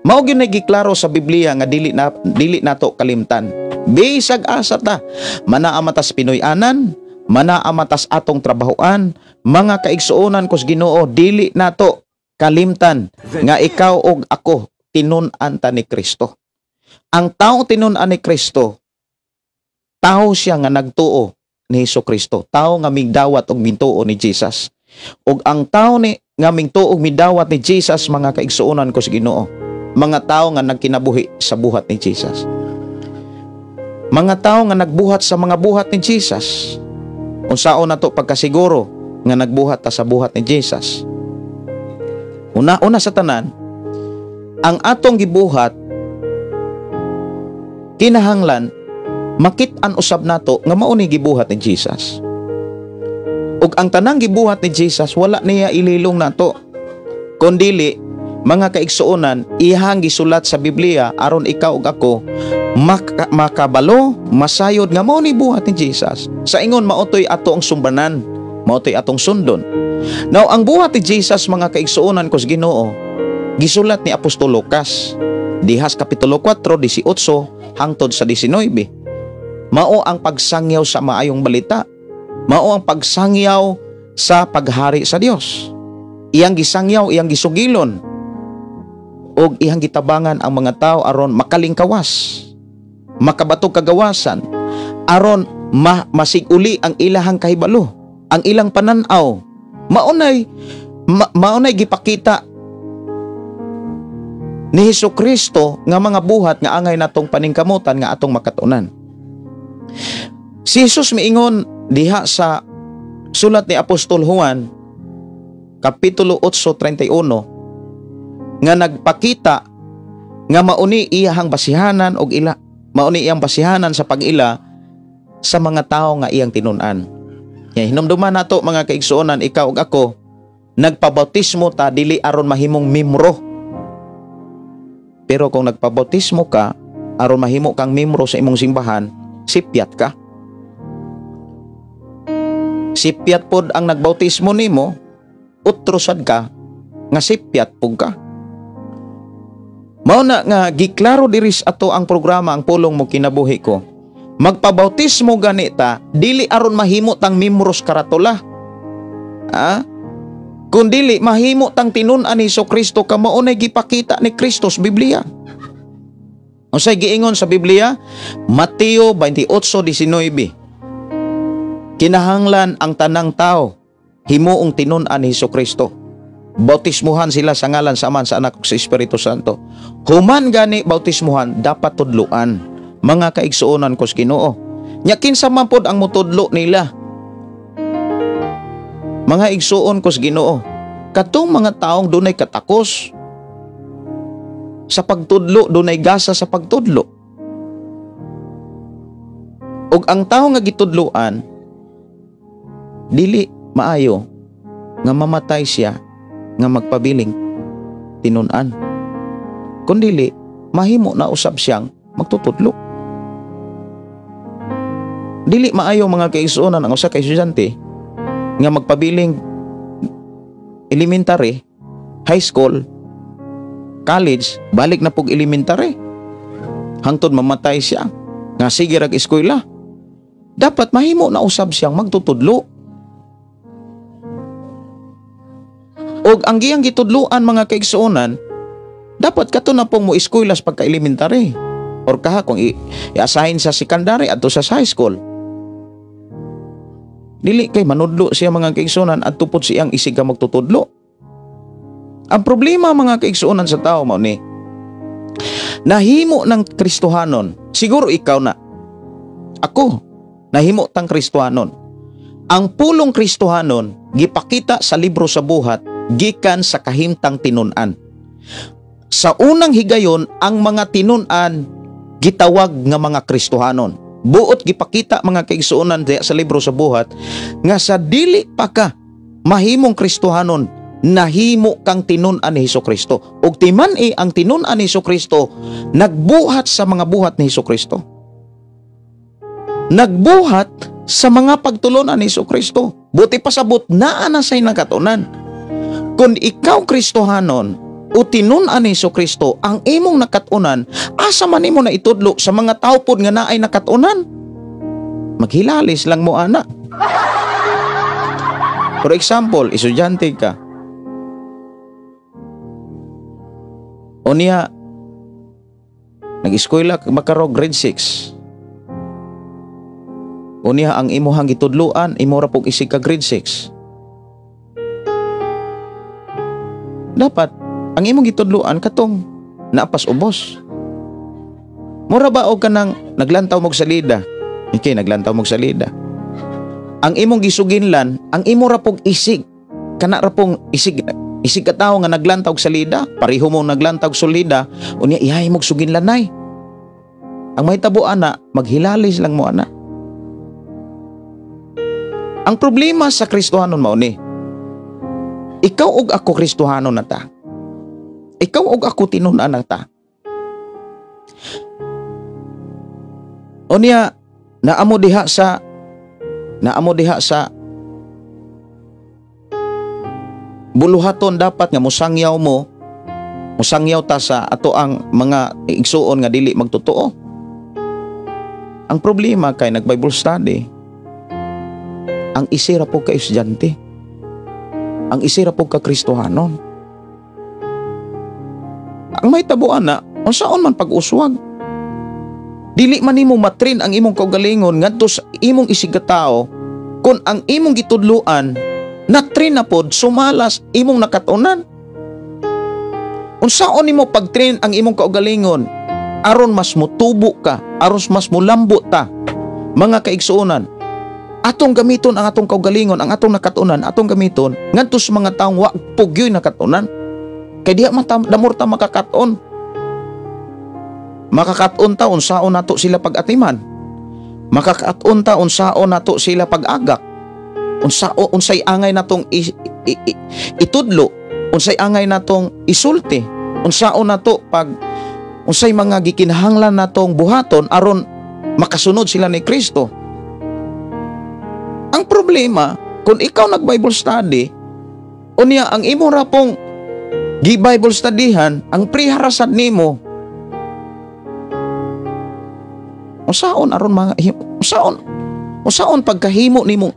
Mao gyud giklaro sa Biblia nga dili nato kalimtan. Bisag asa ta, manaa matas Pinoy-anan, manaa matas atong trabahoan, mga kaigsuonan kos Ginoo, dili nato kalimtan nga ikaw og ako tinun-an ta ni Kristo. Ang tao tinun-an ni Kristo, tao siya nga nagtuo ni Hesus Kristo, tao nga migdawat og mintuo ni Jesus. Ug ang tao ni nga mingtuo og midawat ni Jesus, mga kaigsuonan ko sa Ginoo, mga tao nga nagkinabuhi sa buhat ni Jesus. Mga tao nga nagbuhat sa mga buhat ni Jesus. Unsaon nato pagkasiguro nga nagbuhat ta sa buhat ni Jesus? Una-una sa tanan, ang atong gibuhat kinahanglan makit-an usab nato nga mao ni gibuhat ni Jesus. Ug ang tanang gibuhat ni Jesus wala niya ililong nato. Kundili, mga kaigsuonan, iyang gisulat sa Biblia aron ikaw ug ako makabalo, masayod nga mao ni buhat ni Jesus. Sa ingon maotoy ato ang sumbanan, maotoy atong sundon. Now ang buhat ni Jesus, mga kaigsuonan ko sa Ginoo, gisulat ni Apostol Lucas dihas kapitulo 4 18 hangtod sa 19. Mao ang pagsangyaw sa maayong balita. Mao ang pagsangyaw sa paghari sa Dios. Iyang gisangyaw, iyang gisugilon og iyang gitabangan ang mga tao aron makalingkawas, makabatog kagawasan, aron masiguli ang ilahang kahibalo, ang ilang pananaw. Maunay gipakita ni Hesus Kristo nga mga buhat nga angay natong paningkamutan nga atong makatunan. Si Jesus miingon diha sa sulat ni Apostol Juan kapitulo 8:31 nga nagpakita nga mauni iyahang basihanan og ila, mauni iyang basihanan sa pag-ila sa mga tao nga iyang tinun-an. Ya, hinumduman nato mga kaigsuonan, ikaw ug ako nagpabautismo ta dili aron mahimong miyembro. Pero kung nagpabautismo ka aron mahimo kang miyembro sa imong simbahan, sipyat ka. Sipyat pod ang nagbautismo nimo, utrosad ka nga sipyat pug ka. Mao na nga giklaro diri sa ato ang programa Ang Pulong Mo Kinabuhi Ko. Magpabautismo ganita dili aron mahimo tang miyembros karatula. Ah? Kun dili mahimo tang tinun-an ni Kristo ka mao nay gipakita ni Kristo sa Biblia. Unsay giingon sa Biblia? Mateo 28:19. Kinahanglan ang tanang tao himuong tinun-an ni Kristo. Bautismuhan sila sa ngalan sa Ama, sa Anak ug sa Espiritu Santo. Human gani bautismuhan, dapat tudluan mga kaigsuonan ko sa Ginoo. Nya kinsa man pod ang mutudlo nila? Mga igsuon ko sa Ginoo, katong mga taong dunay katakos sa pagtudlo, dunay gasa sa pagtudlo. Ug ang tawo nga gitudloan dili maayo nga mamatay siya nga magpabiling tinun-an. Kun dili, mahimo na usab siyang magtutudlo. Dili maayo mga kaigsuonan ang usa ka estudyante nga magpabiling elementary, high school, college, balik na pug elementary. Hangtod mamatay siya nga sige rag eskwela. Dapat mahimo na usab siyang magtutudlo. Og ang giyang gitudloan mga kaigsuonan, dapat kato na pong mo eskwela sa pagka-elementary or kaha kung i-assign sa secondary adto sa high school. Dili kay manudlo siya mga kaigsuonan at tupod siyang isiga magtutudlo. Ang problema mga kaigsuonan sa tao mao ni nahimo ng Kristohanon. Siguro ikaw na, ako, nahimo tang Kristohanon. Ang pulong Kristohanon gipakita sa libro sa buhat gikan sa kahimtang tinun-an. Sa unang higayon, ang mga tinun-an gitawag nga mga Kristohanon. Buot gipakita mga kaigsuonan sa libro sa buhat nga sa dili pa ka mahimong Kristohanon, nahimo kang tinun-an ni Hesukristo. Ug timan-i ang tinun-an ni Hesukristo nagbuhat sa mga buhat ni Hesukristo. Nagbuhat sa mga pagtulunan ni Hesukristo. Buti pasabot naa na say nakatunan. Kung ikaw Kristohanon o tinun-an ni Kristo ang imong nakatunan, asa man nimo na itudlo sa mga tawo pod nga naay nakatunan? Maghilalis lang mo ana. For example, estudyante ka. O niya, nag-eskwela makaro grade 6. O niya ang imuhang gitudloan, imo ra pug isig ka grade 6. Dapat ang imong gitudloan katong naapas ubos. Mura ba og kanang naglantaw mog salida? Okay, naglantaw mog salida. Ang imong gisuginlan, ang imo ra pug isig kana ra pong isig isig ka tawo nga naglantaw og salida, pareho mo naglantaw og sulida, unya ihay mog suginlanay. Ang mahitabo ana, maghilalis lang mo ana. Ang problema sa Kristohanon mao ni, ikaw og ako Kristohanon na ta. Ikaw og ako tinun-an na ta. Unya naamo diha sa buluhaton dapat nga mosangyaw mo, mosangyaw ta sa ato ang mga igsuon nga dili magtotoo. Ang problema kay nag Bible study, ang isira po ka estudyante, ang isira po ka Kristohanon. Ang may tabuan na, unsaon man pag-uswag. Dili man nimo matrin ang imong kaugalingon ngadto sa imong isig ka tawo kung ang imong gitudloan natrin na pod sumalas imong nakatunan. Unsaon nimo pagtrain ang imong kaugalingon aron mas mutubo ka, aron mas mulambo ta, mga kaigsuonan. Atong gamiton ang atong kaugalingon, ang atong nakatunan, atong gamiton ngadto sa mga taong wa pugyoy nakatunan. Kay diha man damor ta makakaton. Makakaton ta unsaon nato sila pag-atiman. Makakaton ta unsaon nato sila pag-agak. Unsay angay natong itudlo, unsay angay natong isulti, unsaon nato pag unsay mga gikinahanglan natong buhaton aron makasunod sila ni Kristo. Ang problema, kung ikaw nag-Bible study, unya ang imo ra pong gi-Bible studyhan, ang priharasad nimo, unsaon aron mga unsaon pagkahimo nimong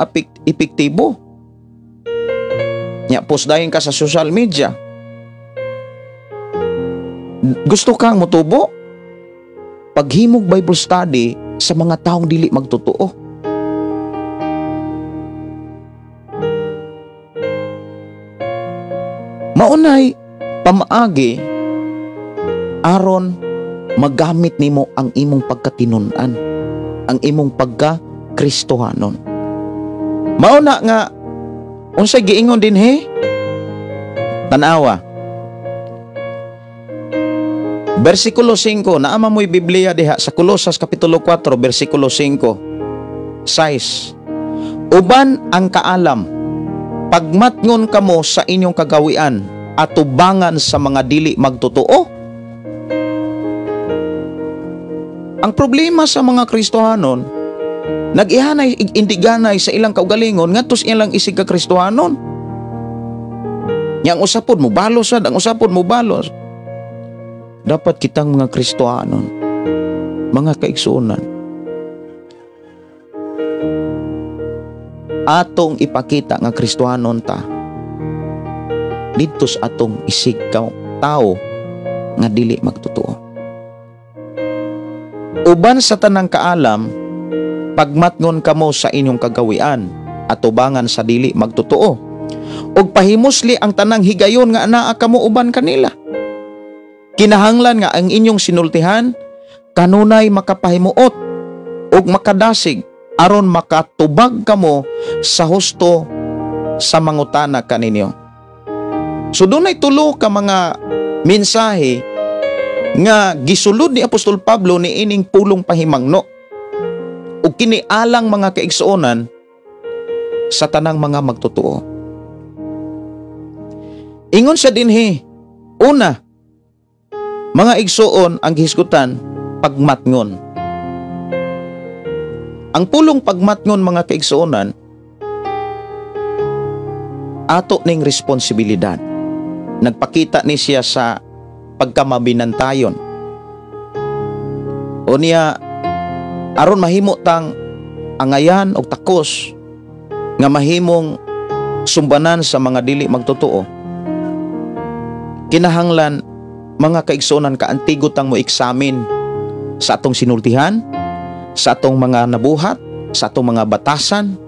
epektibo? Nya post dayon ka sa social media. Gusto kang motubo? Paghimog Bible study sa mga taong dili magtotoo. Maunay pamaagi aron magamit nimo ang imong pagkatinun-an, ang imong pagka-Kristohanon. Mauna nga unsay giingon dinhi? Tan-awa. Bersikulo 5, naama mo'y Biblia diha sa Kolosas Kapitulo 4, bersikulo 5. 6. Uban ang kaalam, pagmatngon kamo sa inyong kagawian at tubangan sa mga dili magtotoo. Ang problema sa mga Kristohanon, nag-ihanay indiganay sa ilang kaugalingon ngadto sa ilang isig ka Kristohanon. Nya ang usapod mo balos sad, ang usapod mo balos. Dapat kitang mga Kristohanon, mga kaigsuonan, atong ipakita nga Kristohanon ta didto sa atong isig ka tao nga dili magtotoo. Uban sa tanang kaalam, pagmatngon kamo sa inyong kagawian at tubangan sa dili magtotoo. Ug pahimusli ang tanang higayon nga anaa kamo uban kanila. Kinahanglan nga ang inyong sinultihan kanunay makapahimuot ug makadasig aron makatubag kamo sa husto sa mangutana kaninyo. So dunay tulo ka mga mensahe nga gisulod ni Apostol Pablo ni ining pulong pahimangno ug kini alang mga kaigsuonan sa tanang mga magtotoo. Ingon siya dinhi, una, mga igsuon ang gihisgutan pagmatngon. Ang pulong pagmatngon, mga kaigsuonan, Ato ning responsibilidad. Nagpakita ni siya sa pagkamabinantayon. Unya aron mahimo tang angayan og takos nga mahimong sumbanan sa mga dili magtotoo, kinahanglan, mga kaigsuonan, kaantigo tang mo eksamin sa atong sinultihan, sa atong mga nabuhat, sa atong mga batasan.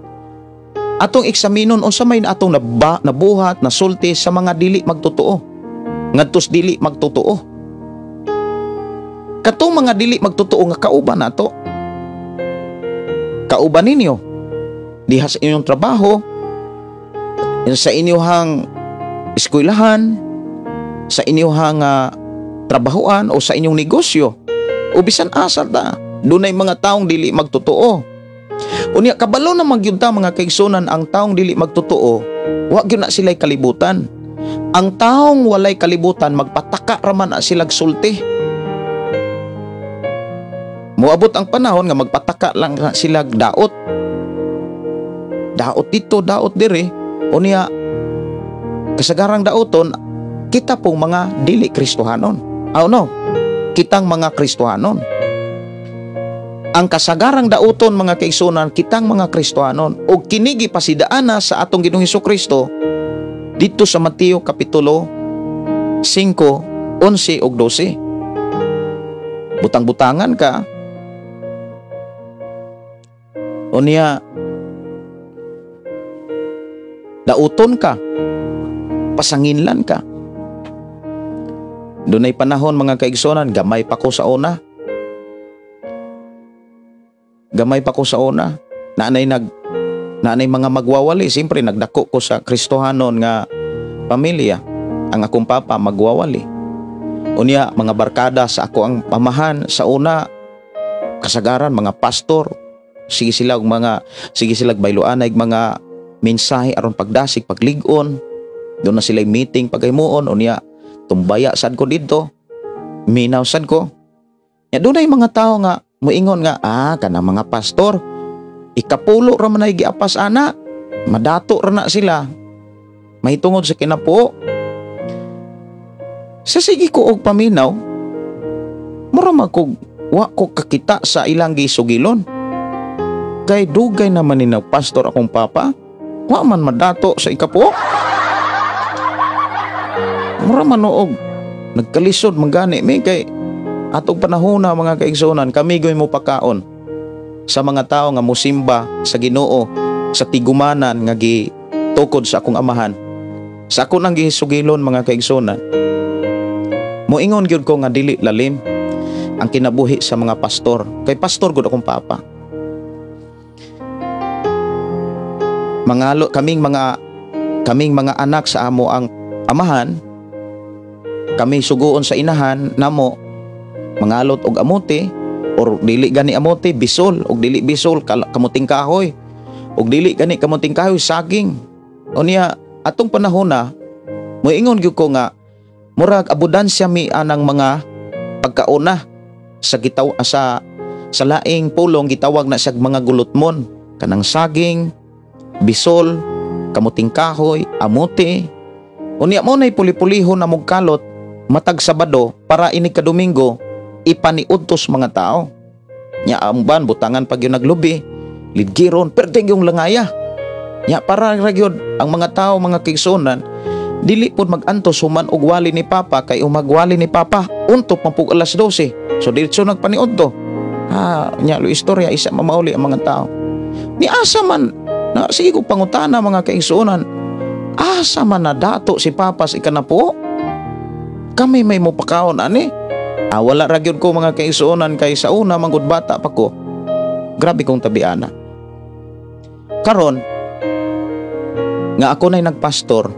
Atong eksaminon unsa may atong nabuhat, nasulti sa mga dili magtotoo. Ngadtos dili magtotoo. Katong mga dili magtotoo nga kauban nato. Kauban ninyo diha sa inyong trabaho, sa inyong eskwelahan, sa inyong trabahoan o sa inyong negosyo o bisan asa ta, dunay mga taong dili magtotoo. Unya kabalo na magyud ta, mga kaigsunan, ang taong dili magtotoo, wa gyud na sila'y kalibutan. Ang taong walay kalibutan, magpataka raman na silag sulti. Moabot ang panahon nga magpataka lang na silag daot. Daot dito, daot diri. Unya kasagarang daoton kita pong mga dili Kristohanon. Oh no, kitang mga Kristohanon. Ang kasagarang dauton, mga kaigsunan, kitang mga Kristohanon, og kini gipasidaana sa atong Ginoong Kristo dito sa Mateo kapitulo 5, 11 ug 12. Butang-butangan ka. Unya dauton ka, pasanginlan ka. Dunay panahon, mga kaigsunan, gamay pa ko sa una. Gamay pa ko sa una. Naanay mga magwawali. Siyempre, nagdako ko sa Kristohanon nga pamilya. Ang akong papa magwawali. Unya, mga barkada sa ako ang pamahan sa una, kasagaran mga pastor, sige sila bayloanay mga mensahe aron pagdasig, paglig-on. Doon na sila meeting paghimuon. Unya, tumbaya sad ko didto. Minaw sad ko. Ya dunay mga tao nga muingon nga kanang mga pastor, ikapulo ra man ay giapas ana, madato ra na sila mahitungod sa kinapuo. Sa sige ko og paminaw, mura man kog wa ko kakita sa ilang gisugilon. Kay dugay naman ni pastor akong papa, wa man madato sa ikapuo. Mura man og nagkalisod man gani mi kay atong panahona, mga kaigsuonan, kami goy mo pakaon sa mga tao nga musimba sa Ginoo sa tigumanan nga gitukod sa akong amahan. Sa ako nang gisugilon, mga kaigsuonan, moingon gyud ko nga dili lalim ang kinabuhi sa mga pastor. Kay pastor gud akong papa. Mangalo kaming mga anak sa amo ang amahan, kami suguon sa inahan namo mangalot og amote or dili gani amote, bisol, og dili bisol, kamuting kahoy, og dili gani kamuting kahoy, saging. Unya atong panahon na moingon gyud ko nga murag abundansya mi anang mga pagkauna sa gitaw sa laing pulong gitawag na siya mga gulutmon, kanang saging, bisol, kamuting kahoy, amote. Unya mo nay puli-pulihon na mugkalot matag Sabado para ini ka Domingo ipaniudtos mga tao. Nya amban butangan pag yun naglubi, lidgiron, perdeng yung langaya. Nya para ra gyud ang mga tao, mga kaigsuonan, dili pod magantos human og wali ni papa, kay umagwali ni papa untop man pug alas 12. So diretso nagpaniudto. Ah, nya lo istorya isa mamauli ang mga tao. Ni asa man na sige ko pangutana, mga kaigsuonan, asa man na dato si papa sa ikanapo? Kami may mopakaon ani. Ah, wala ra gyud ko, mga kaigsuonan, kay sa una manggod bata pa ko. Grabe kong tabiana. Karon nga ako na'y nagpastor,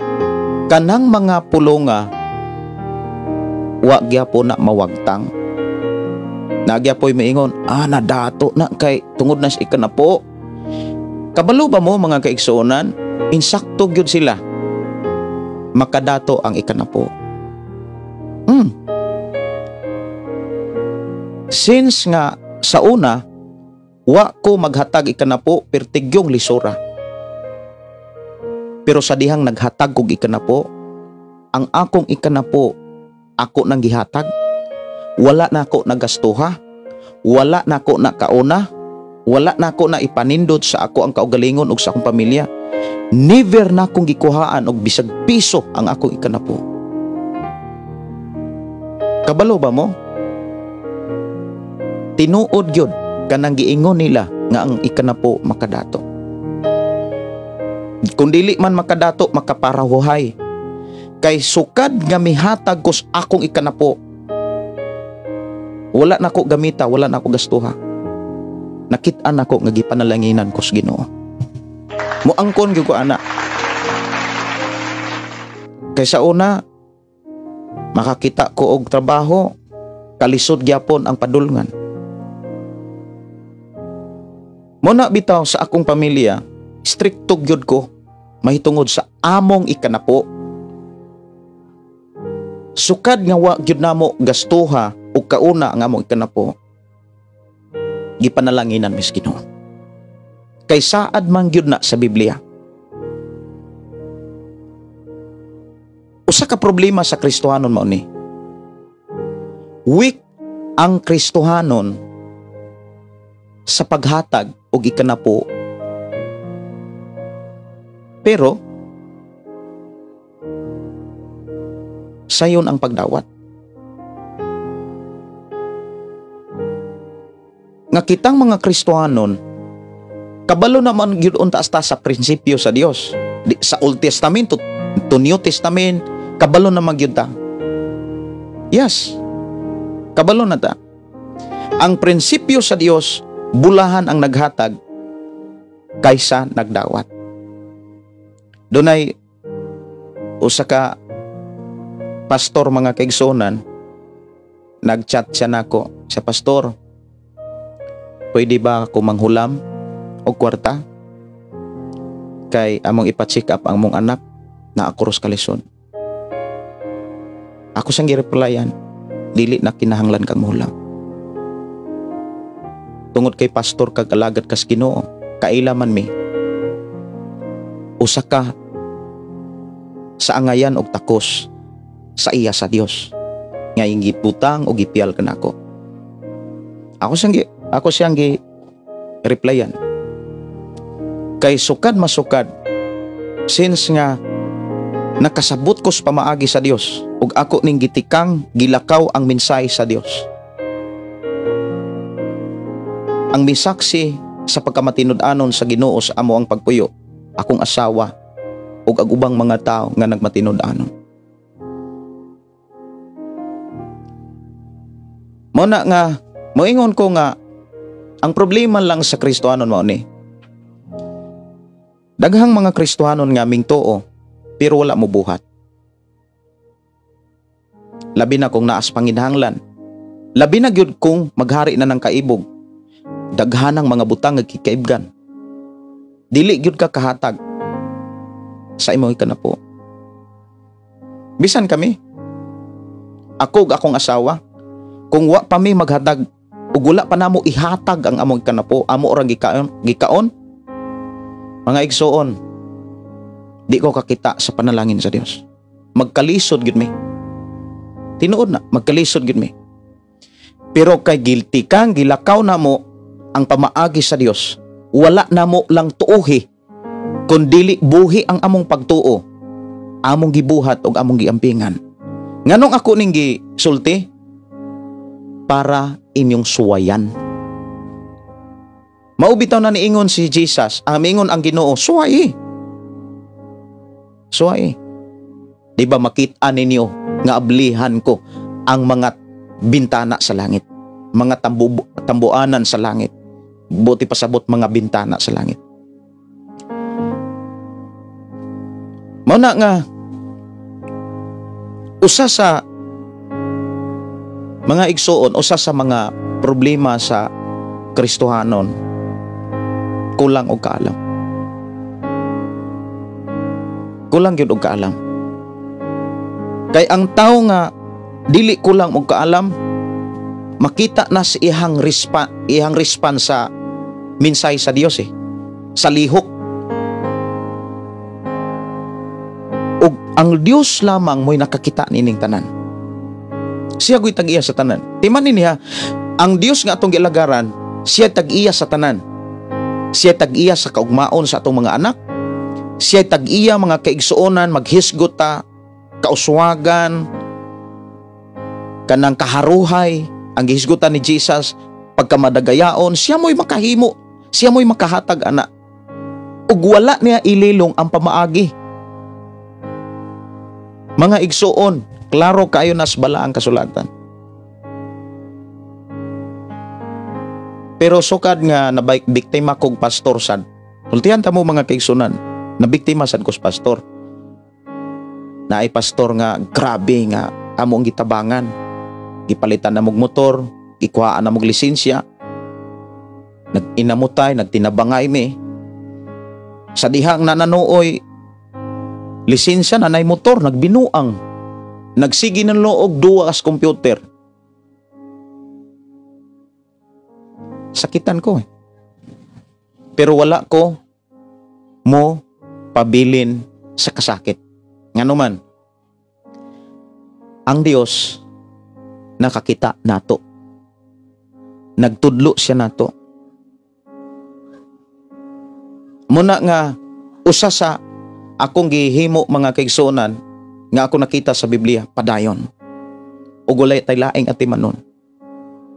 kanang mga pulonga wa gyapon na mawagtang. Nagyapoy maingon, nadato na kay tungod na sa ikanapo. Kabalo ba mo, mga kaigsuonan, insakto gyud sila makadato ang ikanapo. Since nga sa una, wa ko maghatag ikanapo, pertigyong lisura. Pero sa dihang naghatag kog ikanapo, ang akong ikanapo ako nang gihatag. Wala na ako nagastuha, wala na ako nakauna, wala na ako na ipanindot sa ako ang kaugalingon ug sa akong pamilya. Never na akong gikuhaan og bisag piso ang akong ikanapo. Kabalo ba mo? Tinuod gyud kanang giingon nila nga ang ikanapo makadato. Kung dili man makadato, makaparahuhay. Kay sukad nga mihatag ko sa akong ikanapo, wala na ko gamita, wala na ko gastuha. Nakit-an nako nga gipanalanginan ko sa Ginoo. Muangkon gyud ko ana. Kay sa una makakita ko og trabaho, kalisod gyapon ang padulngan. Muna bitaw sa akong pamilya, strikto gyud ko mahitungod sa among ikanapo. Sukad nga wa gyud namo gastuha og kauna ang among ikanapo, gipanalanginan mis Ginoo. Kay saad man gyud na sa Biblia. Usa ka problema sa Kristohanon mao ni. Weak ang Kristohanon sa paghatag og ikanapo. Pero sayon ang pagdawat. Nga kitang mga Kristohanon, kabalo naman gyud unta asta sa prinsipyo sa Dios. Sa Old Testament to New Testament, kabalo naman gyud ta. Yes. Kabalo na ta. Ang prinsipyo sa Dios, bulahan ang naghatag kaysa nagdawat. Dunay usa ka pastor, mga kaigsuonan, nagchat siya nako sa pastor, pwede ba ako manghulam og kwarta? Kay among ipa-check up ang among anak na ako ros kalisod. Ako siyang gireplyan, dili na kinahanglan kang mohulam. Tungod kay pastor kag alagad kas Ginoo, kaila man mi. Usa ka sa angayan og takos sa iya sa Dios nga iyang giputang o gipiyal kanako. Ako siyang gi replyan. Kay sukad masukad, since nga nakasabot ko sa pamaagi sa Dios ug ako ning gitikang gilakaw ang mensahe sa Dios. Ang misaksi sa pagkamatinud-anon sa Ginoo sa amo ang pagpuyo, akong asawa ug ang ubang mga tao nga nagmatinud-anon. Mo na nga moingon ko nga ang problema lang sa Kristohanon mao ni. Daghang mga Kristohanon nga mingtuo pero wala mo buhat. Labi na kung naas panginahanglan. Labi na gyud kung maghari na ng kaibog. Daghanang mga butang nga kikaibgan. Dili gyud ka kahatag sa imong ikanapo. Bisan kami, ako ug akong asawa, kung wa pa mi maghatag ug wala pa namo ihatag ang among ikanapo, amo ra gikaon. Mga igsoon, di ko kakita sa panalangin sa Dios. Magkalisod gyud mi. Tinuod na, magkalisod gyud mi. Pero kay guilty kang gilakaw namo ang pamaagi sa Dios, wala namo lang tuohi kun dili buhi ang among pagtuo, among gibuhat og among giampingan. Nganong ako ning gisulti? Para inyong suwayan. Maubitaw na niingon si Jesus, ang miingon ang Ginoo, suwayi. Suwayi. Di ba makita ninyo nga ablihan ko ang mga bintana sa langit, mga tambuanan sa langit, buti pasabot mga bintana sa langit. Mao na nga usa sa mga igsoon, usa sa mga problema sa Kristohanon, kulang og kaalam. Kulang gyud og kaalam. Kay ang tawo nga dili kulang og kaalam, makita na sa iyang response sa mensahe sa Dios sa lihok. Ang Dios lamang mo'y nakakita nining tanan. Siya go'y tag-iya sa tanan. Timan niya, ang Dios nga atong gilagaran, siya tag-iya sa tanan. Siya tag-iya sa kaugmaon sa atong mga anak. Siya tag-iya mga kaigsuonan, maghisgot ta, kauswagan, kanang kaharuhay, ang gihisgutan ni Jesus, pagkamadagayaon, siya mo'y makahimo, siya mo'y makahatag ana. Ug wala niya ililong ang pamaagi. Mga igsuon, klaro kayo nas bala ang kasulatan. Pero sukad nga nabiktima kog pastor sad. Tultihan ta mo mga kaigsunan, nabiktima sad kos pastor. Naay pastor nga grabe nga amo ang gitabangan. Gipalitan na mog motor, gikuhaan na mog lisensya. Nag-inamutay, nagtinabangay mi. Sa dihang nananuoy, lisensya na nay motor, nagbinuang. Nagsige ng loog, duwa as computer. Sakitan ko eh. Pero wala ko mo pabilin sa kasakit. Nganuman, ang Dios nakakita nato. Nagtudlo siya nato. Muna nga usa sa akong gihimo mga kaigsuonan nga ako nakita sa Biblia, padayon. Ug walay tay laing atimanon.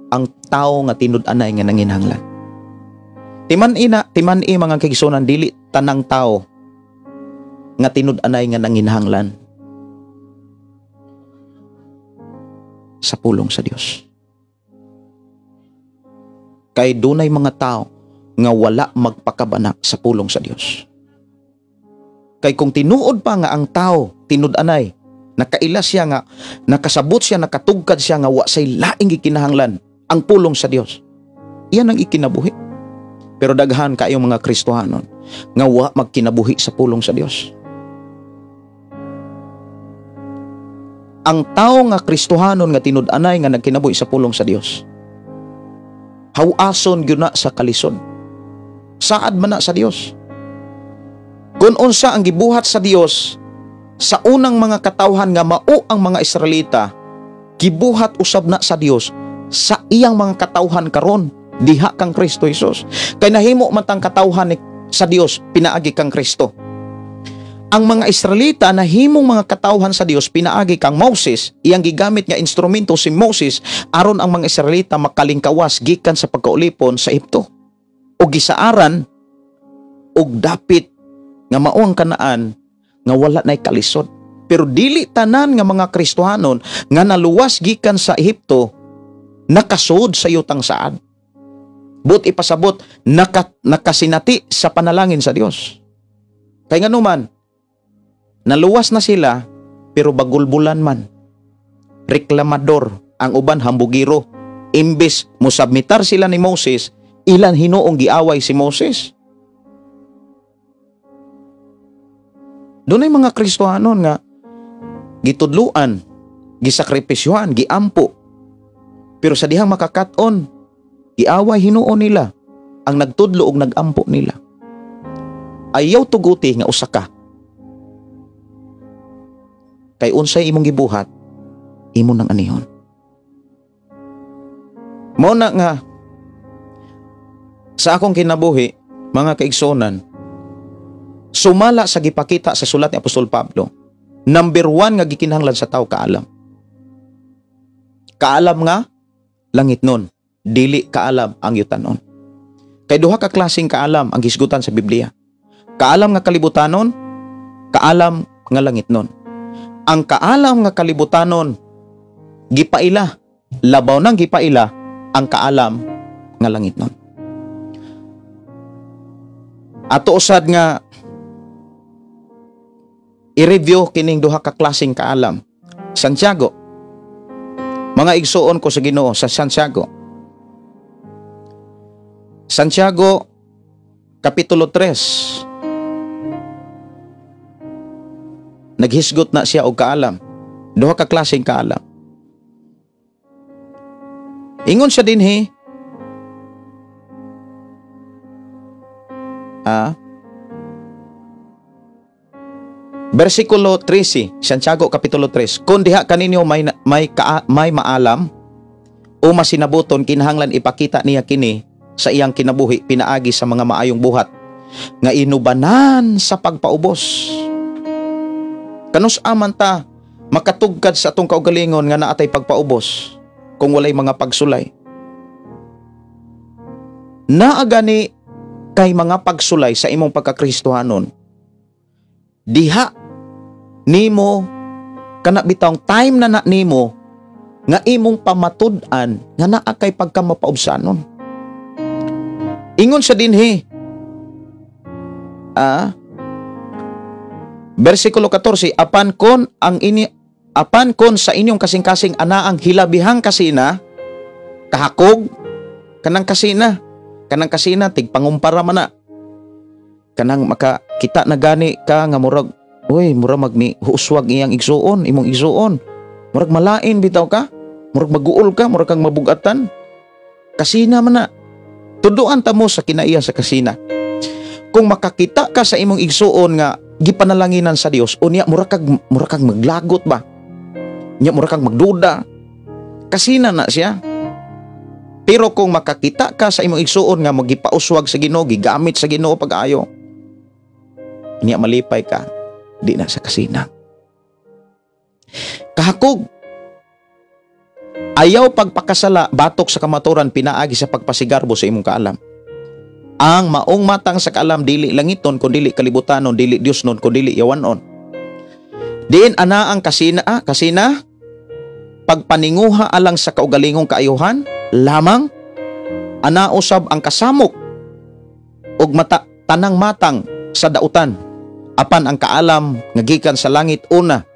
Ang tao nga tinud-anay nga nanginahanglan. Timan-i mga kaigsuonan, dili tanang tao nga tinud-anay nga nanginahanglan sa pulong sa Dios. Kay dunay mga tao nga wala magpakabanak sa pulong sa Dios. Kay kung tinuod pa nga ang tao tinud-anay, nakaila siya nga, nakasabot siya, nakatugkad siya nga wa say laing gikinahanglan ang pulong sa Dios, iyan ang ikinabuhi. Pero daghan kayo mga Kristohanon nga wa magkinabuhi sa pulong sa Dios. Ang tao nga Kristohanon nga tinud-anay nga nagkinabuhi sa pulong sa Dios, hawason gyud na sa kalisod. Saad man na sa Dios. Kung unsa ang gibuhat sa Dios sa unang mga katawhan nga mao ang mga Israelita, gibuhat usab na sa Dios sa iyang mga katawhan karon diha kang Kristo Jesus. Kay nahimo man tang katawhan sa Dios pinaagi kang Kristo. Ang mga Israelita nahimong mga katawhan sa Dios pinaagi kang Moses, iyang gigamit nga instrumento si Moses aron ang mga Israelita makalingkawas gikan sa pagkaulipon sa Ehipto. O gisaaran og dapit nga mao ang Kanaan nga wala nay kalisod. Pero dili tanan nga mga Kristohanon nga naluwas gikan sa Ehipto nakasuod sa yutang saad. But ipasabot nakasinati sa panalangin sa Dios. Kay nganuman, naluwas na sila pero bagulbulan man. Reklamador ang uban, hambugiro. Imbes mosubmitar sila ni Moses, ilan hinuong giaway si Moses. Dunay mga Kristohanon nga gitudluan, gisakripisyohan, giampo. Pero sa dihang makakat-on, giaway hinuon nila ang nagtudlo og nagampo nila. Ayaw tuguti nga usa ka. Kay unsay imong gibuhat, imo nang anihon. Mao na nga sa akong kinabuhi, mga kaigsuonan, sumala sa gipakita sa sulat ni Apostol Pablo, number 1 nga gikinahanglan sa tao, kaalam. Kaalam nga langit nun, dili kaalam ang yutanon. Kay duha ka klaseng kaalam ang gisgutan sa Biblia. Kaalam nga kalibutanon, kaalam nga langit nun. Ang kaalam nga kalibutanon, gipaila, labaw nang gipaila ang kaalam nga langit nun. Ato usad nga i-review kining duha ka klaseng kaalam. Santiago, mga igsuon ko sa Ginoo sa Santiago. Santiago Kapitulo 3. Naghisgot na siya og kaalam. Duha ka klaseng kaalam. Ingon siya dinhi, Versikulo 13, Santiago Kapitulo 3, "Kung diha kaninyo may maalam o masinabuton, kinahanglan ipakita niya kini sa iyang kinabuhi pinaagi sa mga maayong buhat nga inubanan sa pagpaubos." Kanus aman ta makatugkad sa atong kaugalingon nga naatay pagpaubos kung walay mga pagsulay? Naa gani kay mga pagsulay sa imong pagkakristohanon. Diha nimo kana bitawng time na na nimo nga imong pamatud-an nga naa kay pagkamapaubsanon. Ingon sa dinhi, versikulo 14, "Apan kon sa inyong kasing-kasing anaang hilabihang kasina, kahakog," kanang kasina tigpangumpara man na, kanang makakita na gani ka nga murag, uy, murag magni huswag iyang igsuon, imong igsuon, murag malain bitaw ka, murag maguol ka, murag kang mabugatan. Kasina man na. Tuduan ta mo sa kinaiya sa kasina. Kung makakita ka sa imong igsuon nga gipanalanginan sa Dios, unya mura kag maglagot ba, nya mura kag magduda, kasina na siya. Pero kung makakita ka sa imong igsuon nga magipauswag sa Ginoo, gigamit sa Ginoo pag-ayo, niya malipay ka, di na sa kasina. Kahakog. Ayaw pagpakasala batok sa kamaturan pinaagi sa pagpasigarbo sa imong kaalam. Ang maong matang sa kaalam dili langiton kun dili kalibutanon, dili Diosnon kun dili yawanon. Diin ana ang kasina, pagpaninguha alang sa kaugalingong kaayuhan lamang, ana usab ang kasamok ug mata tanang matang sa dautan. Apan ang kaalam nga gikan sa langit, una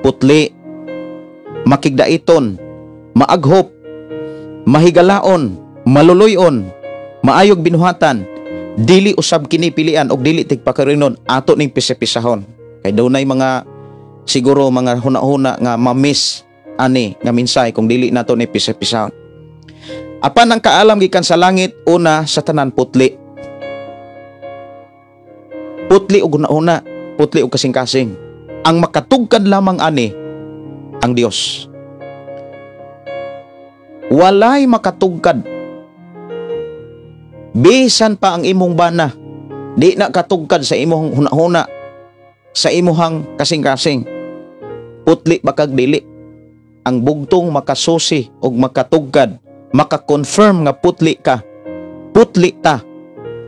putli, makigdaiton, maaghop, mahigalaon, maluluyon, maayog binuhatan. Dili usab kini pilian og dili tigpakarinon. Ato ning pisa-pisahon kay dunay mga siguro mga huna-huna nga ma-miss ani nga mensahe kung dili nato ni pisa-pisahon. Apan ang kaalam gikan sa langit, una sa tanan putli. Putli og huna-huna, putli og kasing-kasing. Ang makatugkad lamang ani ang Dios. Walay makatugkad. Bisan pa ang imong bana, di na katugkad sa imong huna-huna, sa imuhang kasing-kasing. Putli ba kag dili? Ang bugtong makasusi og makatugkad, makakonfirm nga putli ka, putli ta,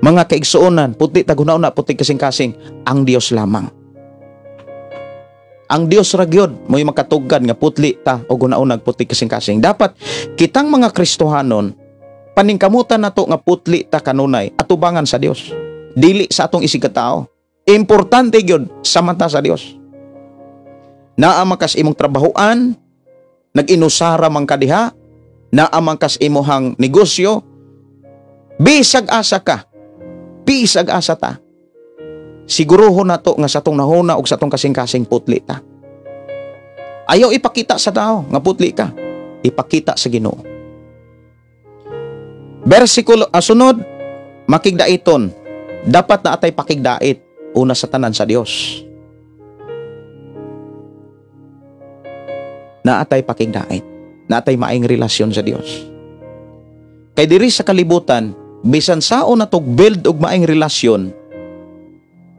mga kaigsuonan, putli ta huna-huna, putli kasing-kasing, ang Dios lamang. Ang Dios ra gyud mo'y makatugkad nga putli ta o huna-huna, putli kasing-kasing. Dapat kitang mga Kristohanon, paningkamutan nato nga putli ta kanunay atubangan sa Dios. Dili sa atong isigkatao. Importante gyud sa mata sa Dios. Naa man kas imong trabahoan, nag-inusara man ka diha, naa man kas imuhang negosyo, bisag asa ka, bisag asa ta, siguruhon nato nga sa atong nahuna og sa atong kasing-kasing putli ta. Ayaw ipakita sa tao nga putli ka. Ipakita sa Ginoo. Versikulo sunod, makigdaiton. Dapat na atay pakigdait una sa tanan sa Dios. Naatay pakigdait. Naatay maayong relasyon sa Dios. Kay diri sa kalibutan, bisan sao na tog build og maayong relasyon,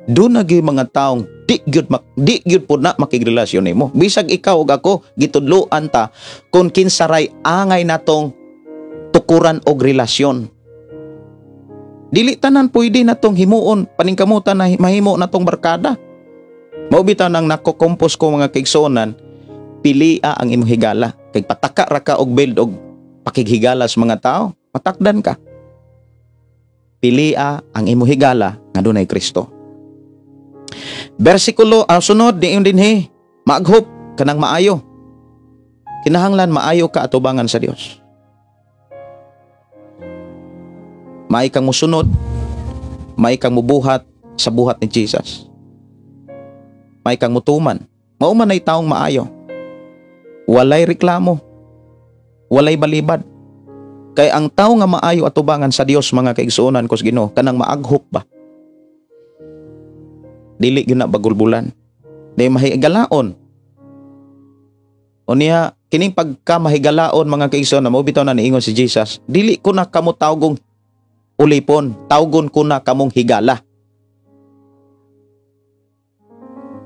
doon na gyud mga taong di gyud po na makigrelasyon nimo. Bisag ikaw ug ako gitudloan ta kung kinsaray angay natong tukuran og relasyon. Dili tanan pwede natong himuon, paningkamutan na mahimo natong barkada. Mao bitaw nang nako-compose ko, mga kaigsuonan, pilia ang imong higala. Kay pataka ra ka og build og pakighigala sa mga tao, matakdan ka. Pilia ang imong higala nga dunay Kristo. Versikulo sunod niyon dinhi, maaghop, kanang maayo. Kinahanglan maayo ka atubangan sa Dios. Maay kang musunod, maay kang mubuhat sa buhat ni Jesus. Maay kang mutuman. Mao man ay taong maayo. Walay reklamo. Walay balibad. Kay ang tao nga maayo atubangan sa Dios, mga kaigsuonan ko sa Ginoo, kanang maaghop ba? Dili gyud na bagulbulan. Di mahigalaon. O niya, kining pagka mahigalaon mga kaigsoon na mao bitaw na niingon si Jesus, dili ko na kamo tawgong ulipon, tawgon ko na kamong higala.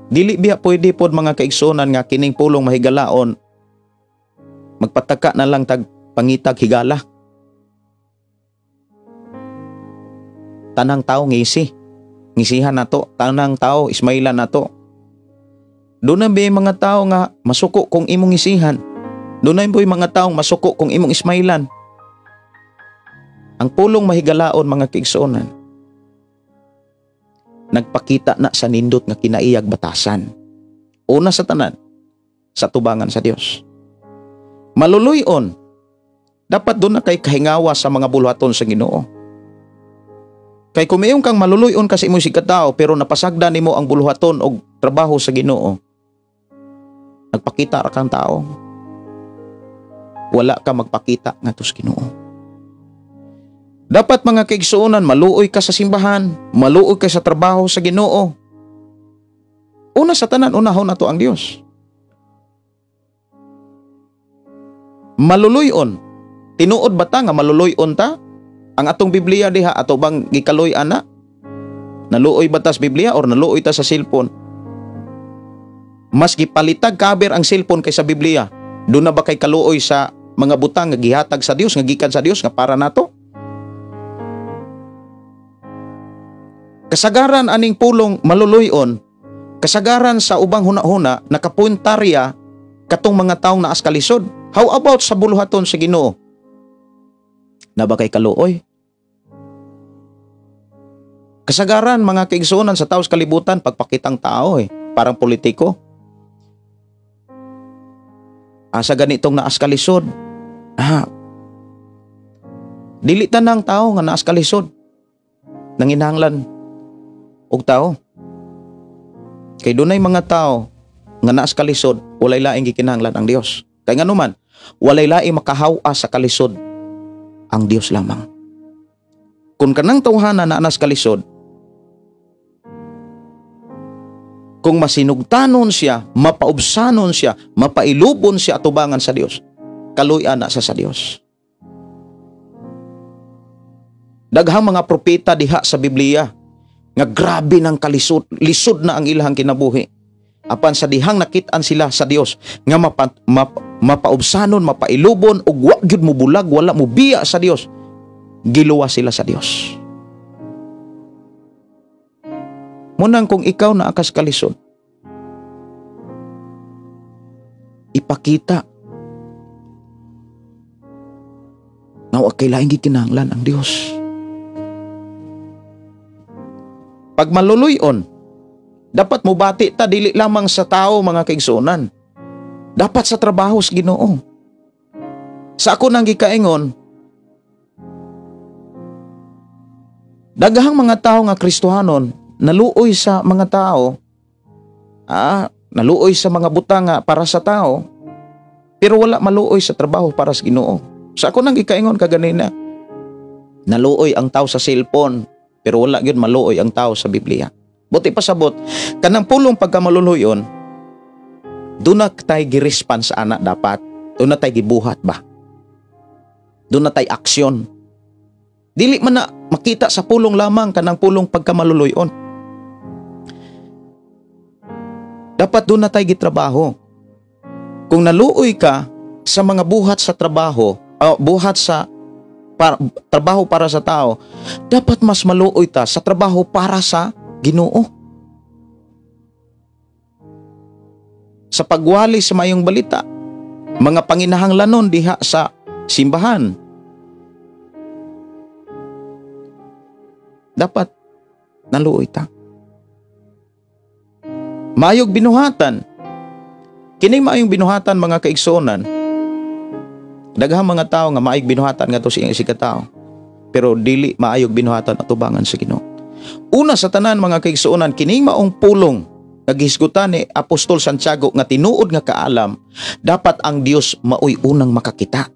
Dili biya pwede pod mga kaigsuonan nga kining pulong mahigalaon magpataka na lang tag pangitag higala. Tanang tao ngisi. Ngisihan nato, tanang tao ismailan nato. Doon na ba mga tao nga masuko kung imong ngisihan? Doon na ba mga tao masuko kung imong ismailan? Ang pulong mahigalaon mga kaigsuonan, nagpakita na sa nindot nga kinaiyag batasan. Una sa tanan, sa tubangan sa Dios. Maluluyon, dapat doon na kay kahingawa sa mga buluhaton sa Ginoo. Kay kumiyon kang maluluyon kasi imong sikatao pero napasagdan nimo ang buluhaton og trabaho sa Ginoo, nagpakita ra kang tao. Wala ka magpakita ngadto sa Ginoo. Dapat mga kaigsuonan, maluoy ka sa simbahan, maluoy ka sa trabaho sa Ginoo. Una sa tanan, unahon nato ang Dios. Maluluyon, tinuod ba ta nga maluluyon ta? Ang atong Biblia diha, ato bang gikaloy ana? Naluoy ba ta sa Biblia or naluoy ta sa cellphone? Mas gipalitag kaber ang cellphone kaysa Biblia. Doon na ba kay kaluoy sa mga butang nga gihatag sa Dios, nga gikan sa Dios, nga para nato? Kasagaran aning pulong maluluyon, kasagaran sa ubang huna-huna, nakapuntarya katong mga taong naas kalisod. How about sa buluhaton sa Ginoo? Na ba kay kaluoy? Kasagaran mga kaigsuonan sa taos kalibutan, pagpakitang tao parang politiko. Asa ganitong naas kalisod? Dili tanang tao nga naas kalisod. Nanginahanglan og tao. Kay dunay mga tao nga naas kalisod, walay laing gikinahanglan ang Dios. Kay nganuman, walay laing makahaw-a sa kalisod ang Dios lamang. Kung kanang tawhana na anas kalisod, kung masinugtanon siya, mapaubsanon siya, mapailubon siya atubangan sa Dios, kaluy-an na sa Dios. Daghang mga propeta diha sa Biblia nga grabe ng kalisod, lisod na ang ilahang kinabuhi. Apan sa dihang nakit-an sila sa Dios nga mapaubsanon, mapailubon ug wa gyud mobulag, wala mo biya sa Dios, giluwas sila sa Dios. Munang kung ikaw na akas kalisod, ipakita nga wa kay laing gikinahanglan ang Dios. Pag maluluyon, dapat mubati ta dili lamang sa tao mga kaigsuonan. Dapat sa trabaho sa Ginoo. Sa ako nang gikaingon, daghang mga tao nga Kristohanon naluoy sa mga tao, naluoy sa mga butang nga para sa tao, pero wala maluoy sa trabaho para sa Ginoo. Sa ako nang gikaingon kaganina, naluoy ang tao sa cellphone, pero wala gyud maluoy ang tao sa Biblia. Buti pasabot, kanang pulong pagkamaluluyon, doon na tayo gi-response ana dapat. Doon na tayo gibuhat ba? Doon na tayo aksyon. Dili man na makita sa pulong lamang kanang pulong pagkamaluluyon. Dapat doon na tayo gitrabaho. Kung naluoy ka sa mga buhat sa trabaho, buhat sa trabaho para sa tao, dapat mas maluoy ta sa trabaho para sa Ginoo. Sa pagwali sa mayong balita, mga panginahanglanon diha sa simbahan, dapat naluoy ta. Mayog binuhatan. Kini maayong binuhatan mga kaigsuonan. Daghang mga tao nga maayog binuhatan ngadto sa iyang isigkatawo, pero dili maayog binuhatan atubangan sa Ginoo. Una sa tanan mga kaigsuonan, kining maong pulong nga gihisgutan ni Apostol Santiago nga tinuod nga kaalam, dapat ang Dios maoy unang makakita.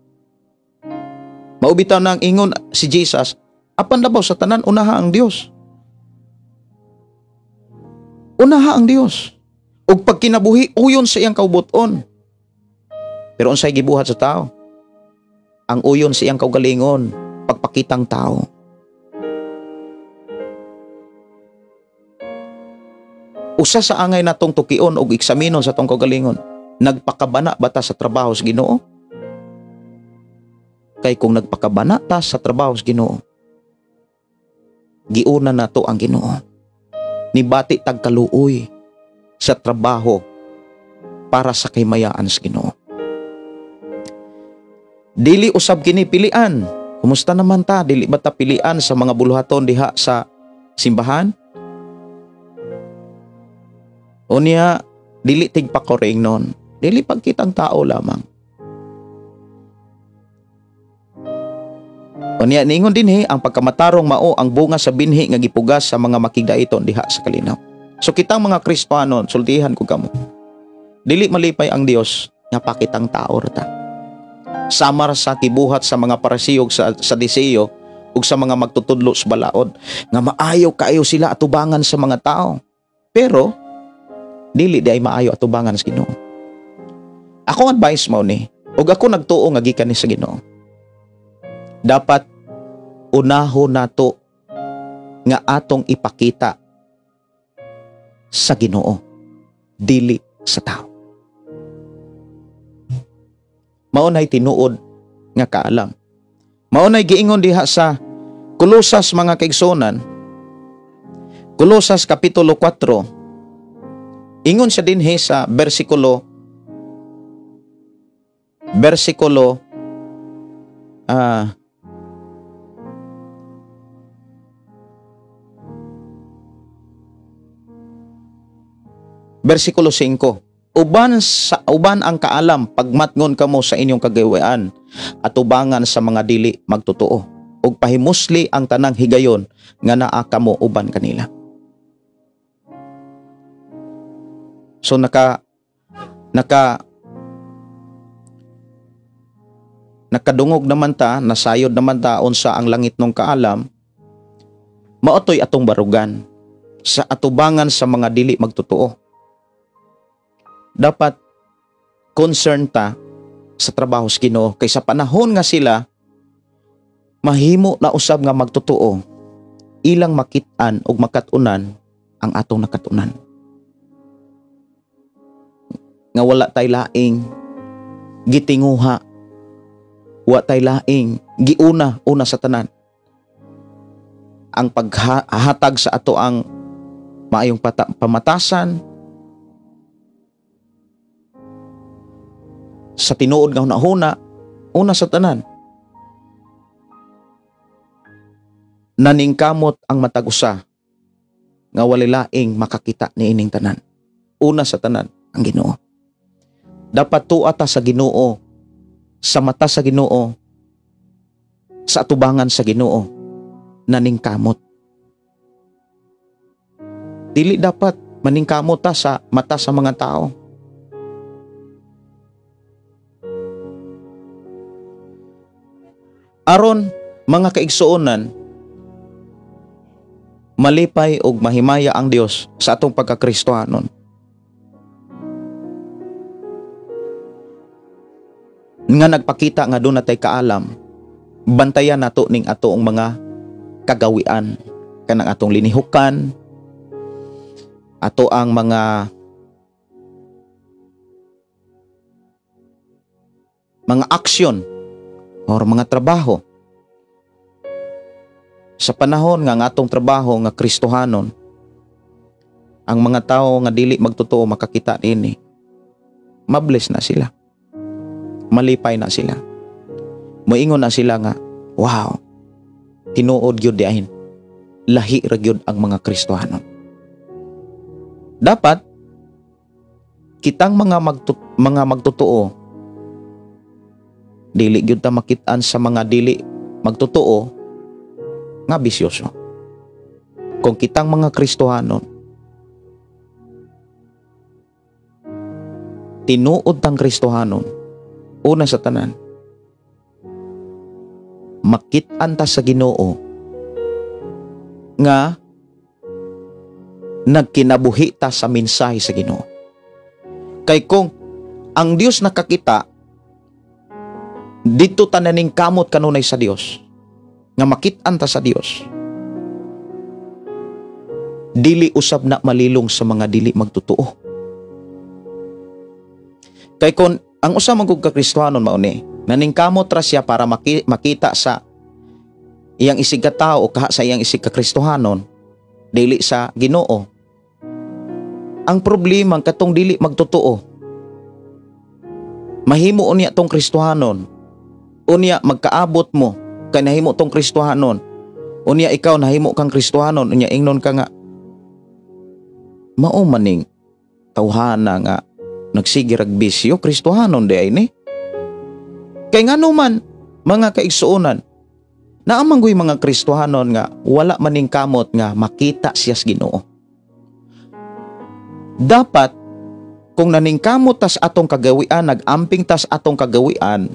Mao bitaw nang ingon si Jesus, apan labaw sa tanan unaha ang Dios. Unaha ang Dios. Ug pagkinabuhi uyon sa iyang kaubuton. Pero unsay gibuhat sa tao? Ang uyon sa iyang kaugalingon, pagpakitang tao. Usa sa angay natong tukion og eksaminon sa atong kaugalingon, nagpakabana ba ta sa trabaho sa Ginoo? Kay kung nagpakabana ta sa trabaho sa Ginoo, giuna nato ang Ginoo. Nibati tag kaluoy sa trabaho para sa kahimayaan sa Ginoo. Dili usab kini pilian. Kumusta naman ta? Dili ba ta pilian sa mga buluhaton diha sa simbahan? Unya, dili tigpakoring nun. Dili pagkitang tao lamang. Unya, niingon dinhi, ang pagkamatarong mao ang bunga sa binhi nga gipugas sa mga makigdaiton diha sa kalinaw. So kitang mga Kristohanon, sultihan ko kamo. Dili malipay ang Dios nga pakitang tao ra ta. Samar sa kibuhat sa mga Pariseo sa Sadiseo ug sa mga magtutudlo sa balaod nga maayo kaayo sila atubangan sa mga tao. Pero dili di ay maayo atubangan sa Ginoo. Akong advice mao ni, ug ako nagtuo nga gikan ni sa Ginoo. Dapat unahon nato nga atong ipakita sa Ginoo, dili sa tao. Mao nay tinuod nga kaalam. Mao nay giingon diha sa Kolosas, mga kaigsuonan. Kolosas kapitulo 4. Ingon siya dinhi sa bersikulo versikulo 5. Uban ang kaalam pagmatngon kamo sa inyong kagawian at ubangan sa mga dili magtotoo, ug pahimusli ang tanang higayon nga naa kamo uban kanila. So nakadungog naman ta, nasayod naman ta unsa ang langit nung kaalam, maotoy atong barugan sa atubangan sa mga dili magtotoo. Dapat concern ta sa trabaho sa Ginoo kay sa panahon nga sila mahimo na usab nga magtotoo, ilang makit-an og makat-unan ang atong nakatunan. Nga wala tay laing gitinguha, wa tay laing giuna una sa tanan ang paghatag sa ato ang maayong pamatasan sa tinuod nga hunahuna, una sa tanan. Naningkamot ang matag usa nga walay laing makakita niining tanan. Una sa tanan ang Ginoo. Dapat tuwa ta sa Ginoo, sa mata sa Ginoo, sa atubangan sa Ginoo, naningkamot. Dili dapat maningkamot ta sa mata sa mga tao. Aron mga kaigsuonan, malipay og mahimaya ang Dios sa atong pagkakristohanon. Nga nagpakita nga doon natay kaalam, bantayan nato ning atoong mga kagawian, kanang atong linihukan, ato ang mga aksyon or mga trabaho. Sa panahon nga ang atong trabaho nga Kristohanon, ang mga tao nga dili magtotoo makakita niini, mabless na sila, malipay na sila, moingon na sila nga, wow, tinuod gyud diahin, lahi ra gyud ang mga Kristohanon. Dapat kitang mga magtotoo, dili gyud ta makit-an sa mga dili magtotoo nga bisyoso. Kung kitang mga Kristohanon, tinuod tang Kristohanon, una sa tanan, makit-an ta sa Ginoo nga nagkinabuhi ta sa mensahe sa Ginoo. Kay kung ang Dios nakakita, dito tananing kamot kanunay sa Dios, nga makit-an ta sa Dios. Dili usab na malilong sa mga dili magtotoo. Kay kung ang usa man ka Kristohanon mao ni, naningkamot ra siya para makita sa iyang isig ka tao o kaha sa iyang isig ka Kristohanon, dili sa Ginoo. Ang problema katong dili magtotoo, mahimo unya tong Kristohanon, unya magkaabot mo kay nahimo tong Kristohanon, unya ikaw nahimo kang Kristohanon, unya ingnon ka nga mao maning tawhana nga nagsige rag bisyo, Kristohanon di ay ni. Kay ngano man, mga kaigsuonan, naa man goy mga Kristohanon nga wala maning kamot nga makita siya sa Ginoo. Dapat kung naningkamot tas atong kagawian, nagamping tas atong kagawian,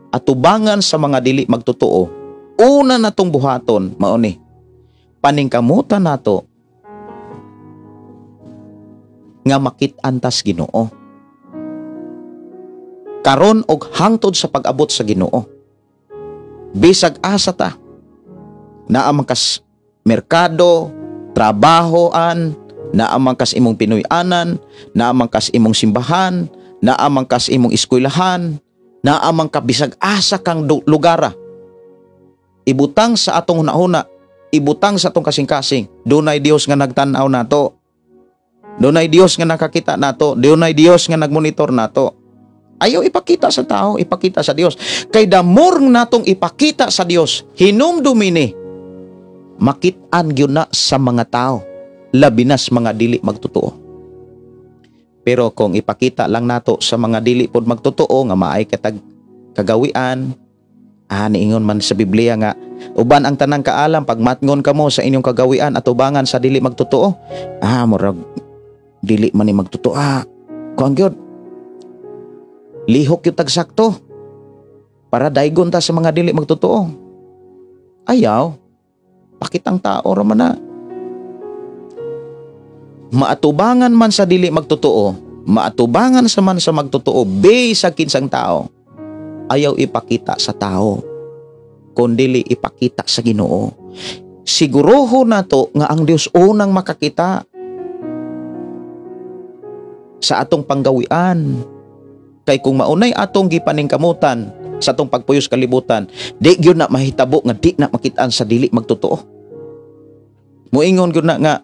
atubangan sa mga dili magtotoo, una natong buhaton mao ni, paningkamutan nato nga makit-an tas Ginoo. Karon og hangtod sa pag-abot sa Ginoo. Bisag asa ta, naa man kas merkado, trabahoan, naa man kas imong Pinoy-anan, naa man kas imong simbahan, naa man kas imong eskwelahan, naa man ka bisag asa kang lugara. Ibutang sa atong hunahuna, ibutang sa atong kasing-kasing, dunay Dios nga nagtan-aw nato. Dunay Dios nga nakakita nato, dunay Dios nga nagmonitor nato. Ayaw ipakita sa tao, ipakita sa Dios. Kay the more natong ipakita sa Dios, hinumdumi ni, makit-an gyud na sa mga tao, labi na sa mga dili magtotoo. Pero kung ipakita lang nato sa mga dili pod magtotoo nga maay katag kagawian, niingon man sa Biblia nga uban ang tanang kaalam pagmatngon kamo sa inyong kagawian at ubangan sa dili magtotoo. Murag dili man ni magtotoo. Kuan gyud, lihok yung tagsakto para daygon ta sa mga dili magtotoo. Ayaw, pakitang tao ra man na. Maatubangan man sa dili magtotoo, maatubangan sa man sa magtotoo, bisag kinsang tao, ayaw ipakita sa tao, kun dili ipakita sa Ginoo. Siguruho nato nga ang Dios unang makakita sa atong panggawian. Kay kung maunay atong gipaningkamutan sa atong pagpuyos kalibutan, di gyud na mahitabo nga di na makitaan sa dili magtotoo. Moingon gyud na nga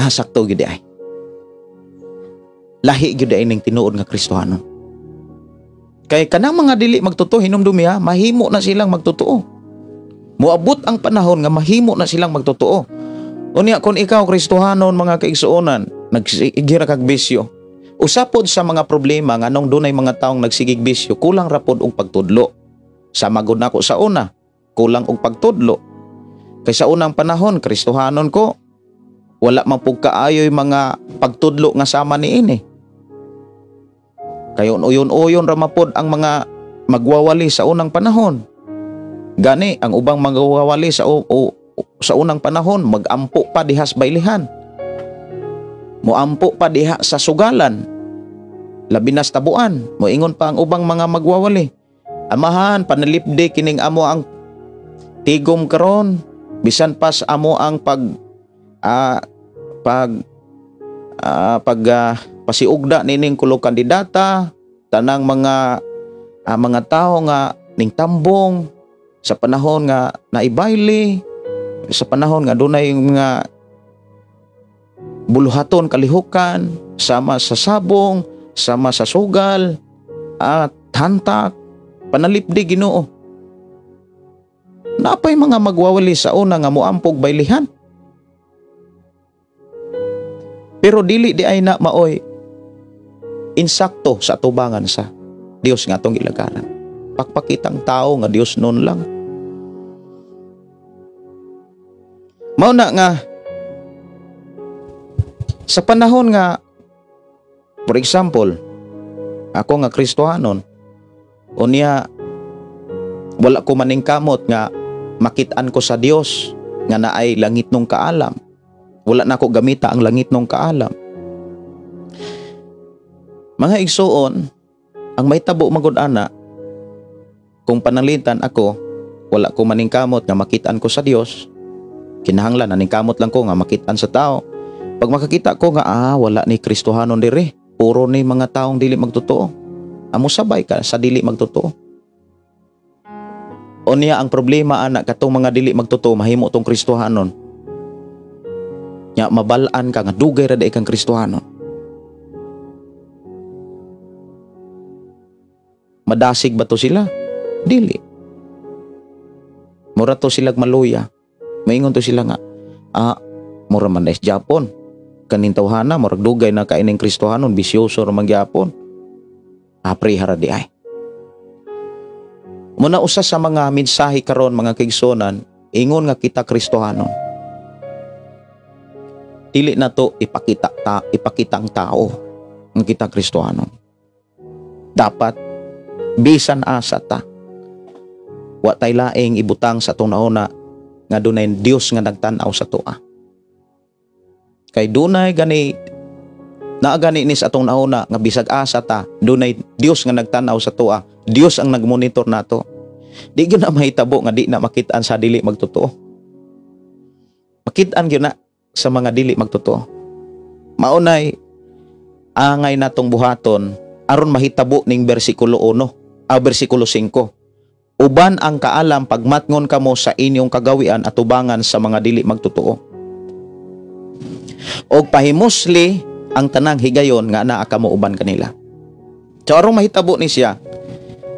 sakto gyud ay. Lahi gyud ay ning tinuod nga Kristohanon. Kay kanang mga dili magtotoo, hinumdumi ha, mahimo na silang magtotoo. Moabot ang panahon nga mahimo na silang magtotoo. Unya kung ikaw Kristohanon, mga kaigsuonan, nagsigira kag bisyo, usapod sa mga problema nga nung dunay mga taong nagsigig bisyo, kulang ra pod og pagtudlo. Sama gud nako sa una, kulang og pagtudlo. Kay sa unang panahon, Kristohanon ko, wala man pug kaayoy mga pagtudlo nga sama niini. Kayon uyon-uyon ra mapod ang mga magwawali sa unang panahon. Gani ang ubang magwawali sa sa unang panahon magampo pa diha sa baylihan. Moampo pa diha sa sugalan. Labi na sa tabuan, moingon pa ang ubang mga magwawali. Amahan, panalipdi kining amo ang tigom karon, bisan pas amo ang pag pag pag pasiugda nining kulo kandidata, tanang mga mga tao nga ning tambong sa panahon nga naibayli, sa panahon nga dunay mga buluhaton kalihukan, sama sa sabong, sama sa sugal, at hantak, panalipdi Ginoo. Napay mga magwawali sa una nga moampog baylihan. Pero dili di ay na maoy insakto sa atubangan sa Dios nga atong gilagaran. Pakpakitang tao nga Dios nun lang. Mao na nga sa panahon nga, for example, ako nga Kristohanon, unya wala ko maningkamot nga makit-an ko sa Dios nga naay langit nung kaalam. Wala na ko gamita ang langit nung kaalam. Mga igsuon, ang mahitabo magud ana, kung pananglitan ako, wala ko maningkamot nga makitaan ko sa Dios. Kinahanglan naningkamot lang ko nga makitaan sa tao. Pag makakita ko nga wala ni Kristohanon dire, puro ni mga taong dili magtotoo. Amo sabay ka sa dili magtotoo. Unya ang problema ana katong mga dili magtotoo mahimo tong Kristohanon. Nya mabal-an ka nga dugay ra day kang Kristohanon. Madasig ba to sila? Dili. Mura to sila maluya. Maingon to sila nga, mura man dahil Japon. Kaning tawhana, murag dugay na kaining Kristohanon, bisyoso ra man gyapon. Apre hara di ay. Muna usa sa mga mensahe karon mga kaigsuonan, ingon nga kita Kristohanon. Dili na to ipakita ang tao nga kita Kristohanon. Dapat bisan asa ta. Wa tay laing ibutang sa atong nauna nga dunay Dios nga nagtan-aw sa toa. Kay dunay gani naa gani ni sa atong nauna nga bisag asa ta, dunay Dios nga nagtan-aw sa toa. Dios ang nagmonitor nato. Di gyud na mahitabo nga di na makit-an sa dili magtotoo. Makit-an gyud na sa mga dili magtotoo. Maunay angay natong buhaton aron mahitabo ning bersikulo 1, bersikulo 5. Uban ang kaalam pagmatngon kamo sa inyong kagawian at tubangan sa mga dili magtotoo. Og pahimusli ang tanang higayon nga naa kamo uban kanila. So aron mahitabo ni siya,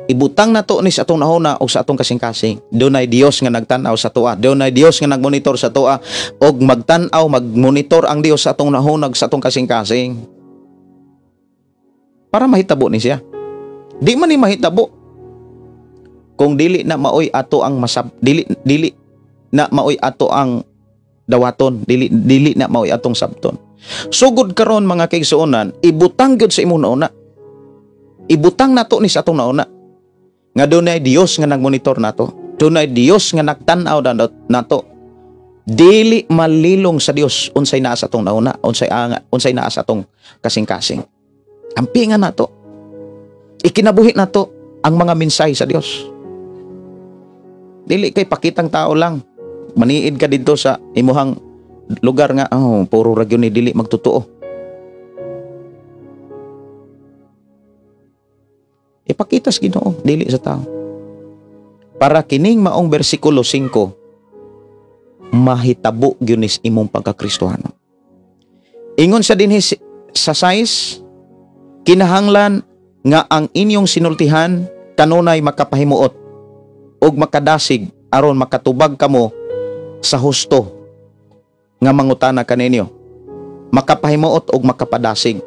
ibutang nato ni sa atong nahuna og sa atong kasing-kasing. Dunay Dios nga nagtan-aw sa tuwa. Dunay Dios nga nagmonitor sa tuwa og magtan-aw, magmonitor ang Dios sa atong nahuna og sa atong kasing-kasing. Para mahitabo ni siya. Di man ni mahitabo kung dili na maoy ato ang masab, dili na maoy ato ang dawaton, dili na maoy atong sabton. Sugod karon mga kaigsuonan, ibutang gyud sa imong nauna. Ibutang nato ni sa atong nauna. Nga dunay Dios nga nagmonitor nato. Dunay Dios nga nagtan-aw nato. Dili malilong sa Dios unsay naa sa atong nauna, unsay naa sa atong kasing-kasing. Ampingan nato. Ikinabuhi nato ang mga mensahe sa Dios. Dili kay pakitang tao lang. Maniid ka dito sa imuhang lugar nga puro ra gyud ni dili magtotoo. Ipakita sa Ginoo dili sa tao. Para kining maong bersikulo 5 mahitabo gyud ni imong pagkakristohano. Ingon sa dinhi sa 6, kinahanglan nga ang inyong sinultihan kanunay makapahimuot ug makadasig aron makatubag kamo sa husto nga mangutana kaninyo. Makapahimuot og makapadasig.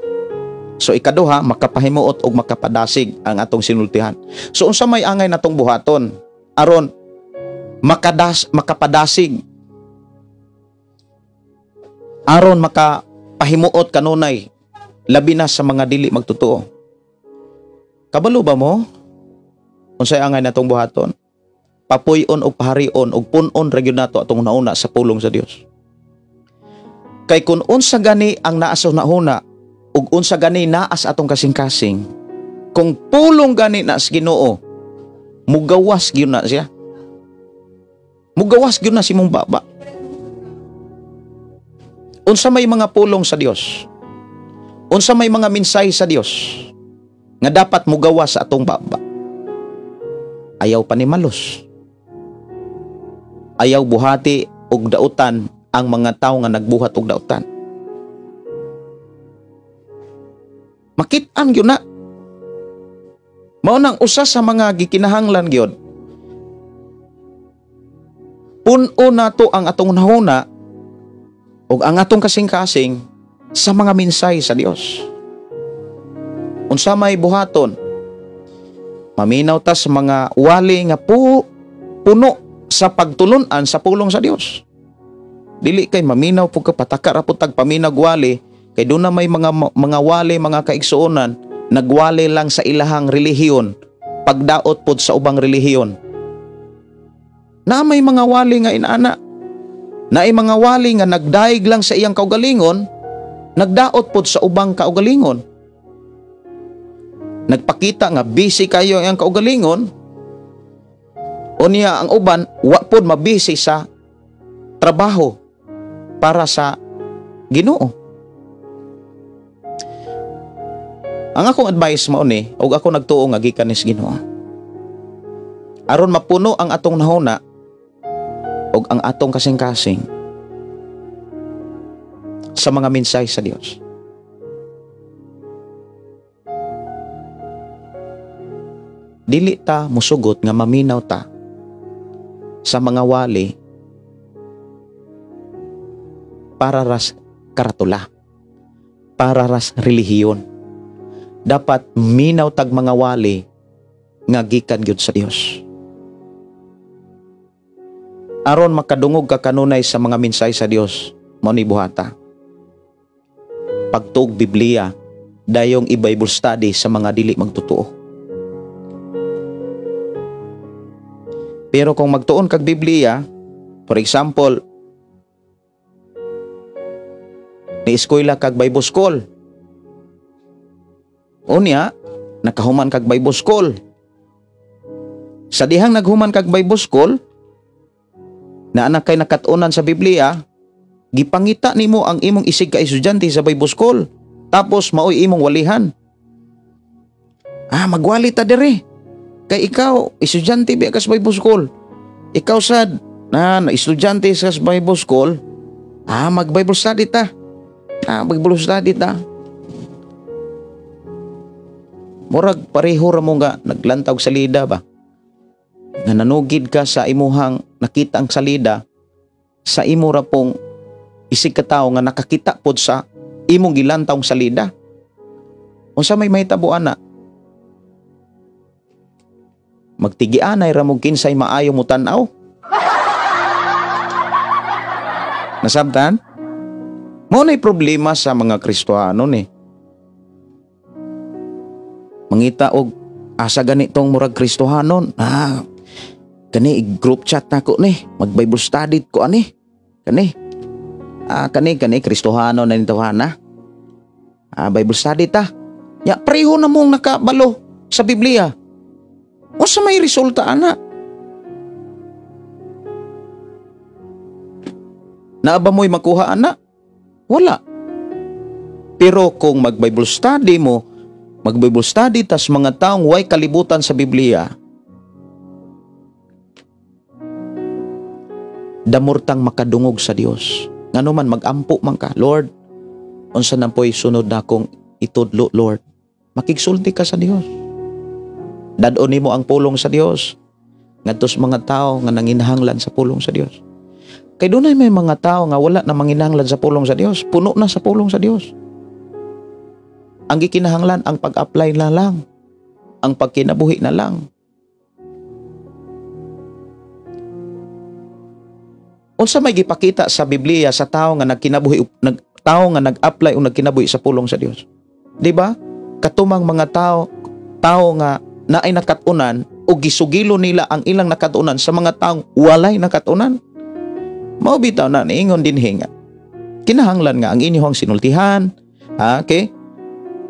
So ikaduha, makapahimuot og makapadasig ang atong sinultihan. So unsa may angay natong buhaton aron makapadasig, aron makapahimuot kanunay labi na sa mga dili magtotoo? Kabalo ba mo unsay angay natong buhaton? Papuy-on og paharion og pun-on ra gyud nato atong nauna sa pulong sa Dios. Kay kun unsa gani ang naa sa nauna ug unsa gani naa sa atong kasing-kasing, kung pulong gani na sa Ginoo, mugawas gyud na siya. Mugawas gyud na si mong baba. Unsa may mga pulong sa Dios? Unsa may mga mensahe sa Dios nga dapat mugawas sa atong baba? Ayaw panimalos. Ayaw buhati og dautan ang mga tawo nga nagbuhat og dautan. Makit-an gyud na. Mao nang usa sa mga gikinahanglan gyud, pun-o nato ang atong nahuna ug ang atong kasing-kasing sa mga mensahe sa Dios. Unsa may buhaton? Maminaw ta sa mga wali nga puno sa pagtulun-an sa pulong sa Dios. Dili kay maminaw pug ka, pataka ra pud tag paminaw wali, kay doon na may mga wali, mga kaigsuonan, nagwali lang sa ilahang relihiyon, pagdaot pod sa ubang relihiyon. Na may mga wali nga inaana, na ay mga wali nga nagdaig lang sa iyang kaugalingon, nagdaot pod sa ubang kaugalingon. Nagpakita nga busy kayo ang kaugalingon. Unya ang uban wa pod mabisi sa trabaho para sa Ginoo. Ang akong advice mao ni, og ako nagtuo nga gikan ni sa Ginoo. Aron mapuno ang atong nahuna og ang atong kasing-kasing sa mga mensahe sa Dios. Dili ta musugot nga maminaw ta sa mga wali para ras karatula, para ras relihiyon. Dapat minaw tag mga wali nga gikan gyud sa Dios. Aron makadungog ka kanunay sa mga mensahe sa Dios, mao ni buhata. Pagtuog Biblia, dayong i-Bible study sa mga dili magtotoo. Pero kung magtuon kag Biblia, for example, ni-eskwela kag Bible school. Unya, nakahuman kag Bible school. Sa dihang naghuman kag Bible school, na anak kay nakatunan sa Biblia, gipangita nimo ang imong isig ka estudyante sa Bible school. Tapos maoy imong walihan. Ah, magwali ta dire. Kay ikaw, estudyante biya ka sa Bible school. Ikaw sad, na estudyante sa Bible school, ah, mag-Bible study ta. Ah, Bible study ta. Murag pareho ra mo nga naglantaw sa salida ba? Nga nanugid ka sa imuhang nakita ang salida, sa imo ra pong isig ka tawo nga nakakita pod sa imong gilantaw ang salida. Unsa may mahitabo ana? Magtigianay ra mo kinsay maayo mo tan-aw. Nasabtan? Mao nay problema sa mga Kristohano ni. Mangita og asa ganitong murag Kristohanon. Ah, kani group chat nako ni, mag Bible study ko ani. Kani. Ah, kani kani Kristohanon na nito hana. Ah, Bible study ta. Ya pareho na mong nakabalo sa Biblia. Unsa may resulta ana? Naa ba mo'y makuha ana? Wala. Pero kung mag-Bible study mo, mag-Bible study tas mga taong way kalibutan sa Biblia, damurtang makadungog sa Dios. Ngano man magampo man ka, Lord, unsa na po'y sunod na akong itudlo, Lord? Makigsulti ka sa Dios. Dad-on nimo ang pulong sa Dios ngadto sa mga tao nga nanginahanglan sa pulong sa Dios. Kay dunay may mga tao nga wala na manginahanglan sa pulong sa Dios, puno na sa pulong sa Dios. Ang gikinahanglan ang pag-apply na lang, ang pagkinabuhi na lang. Unsa may gipakita sa Biblia sa tao nga nagkinabuhi, tao nga nag-apply o nagkinabuhi sa pulong sa Dios? Di ba? Katumang mga tao nga naay nakatunan o gisugilo nila ang ilang nakatunan sa mga taong walay nakatunan. Mao bitaw na niingon dinhi nga kinahanglan nga ang inyong sinultihan, okay?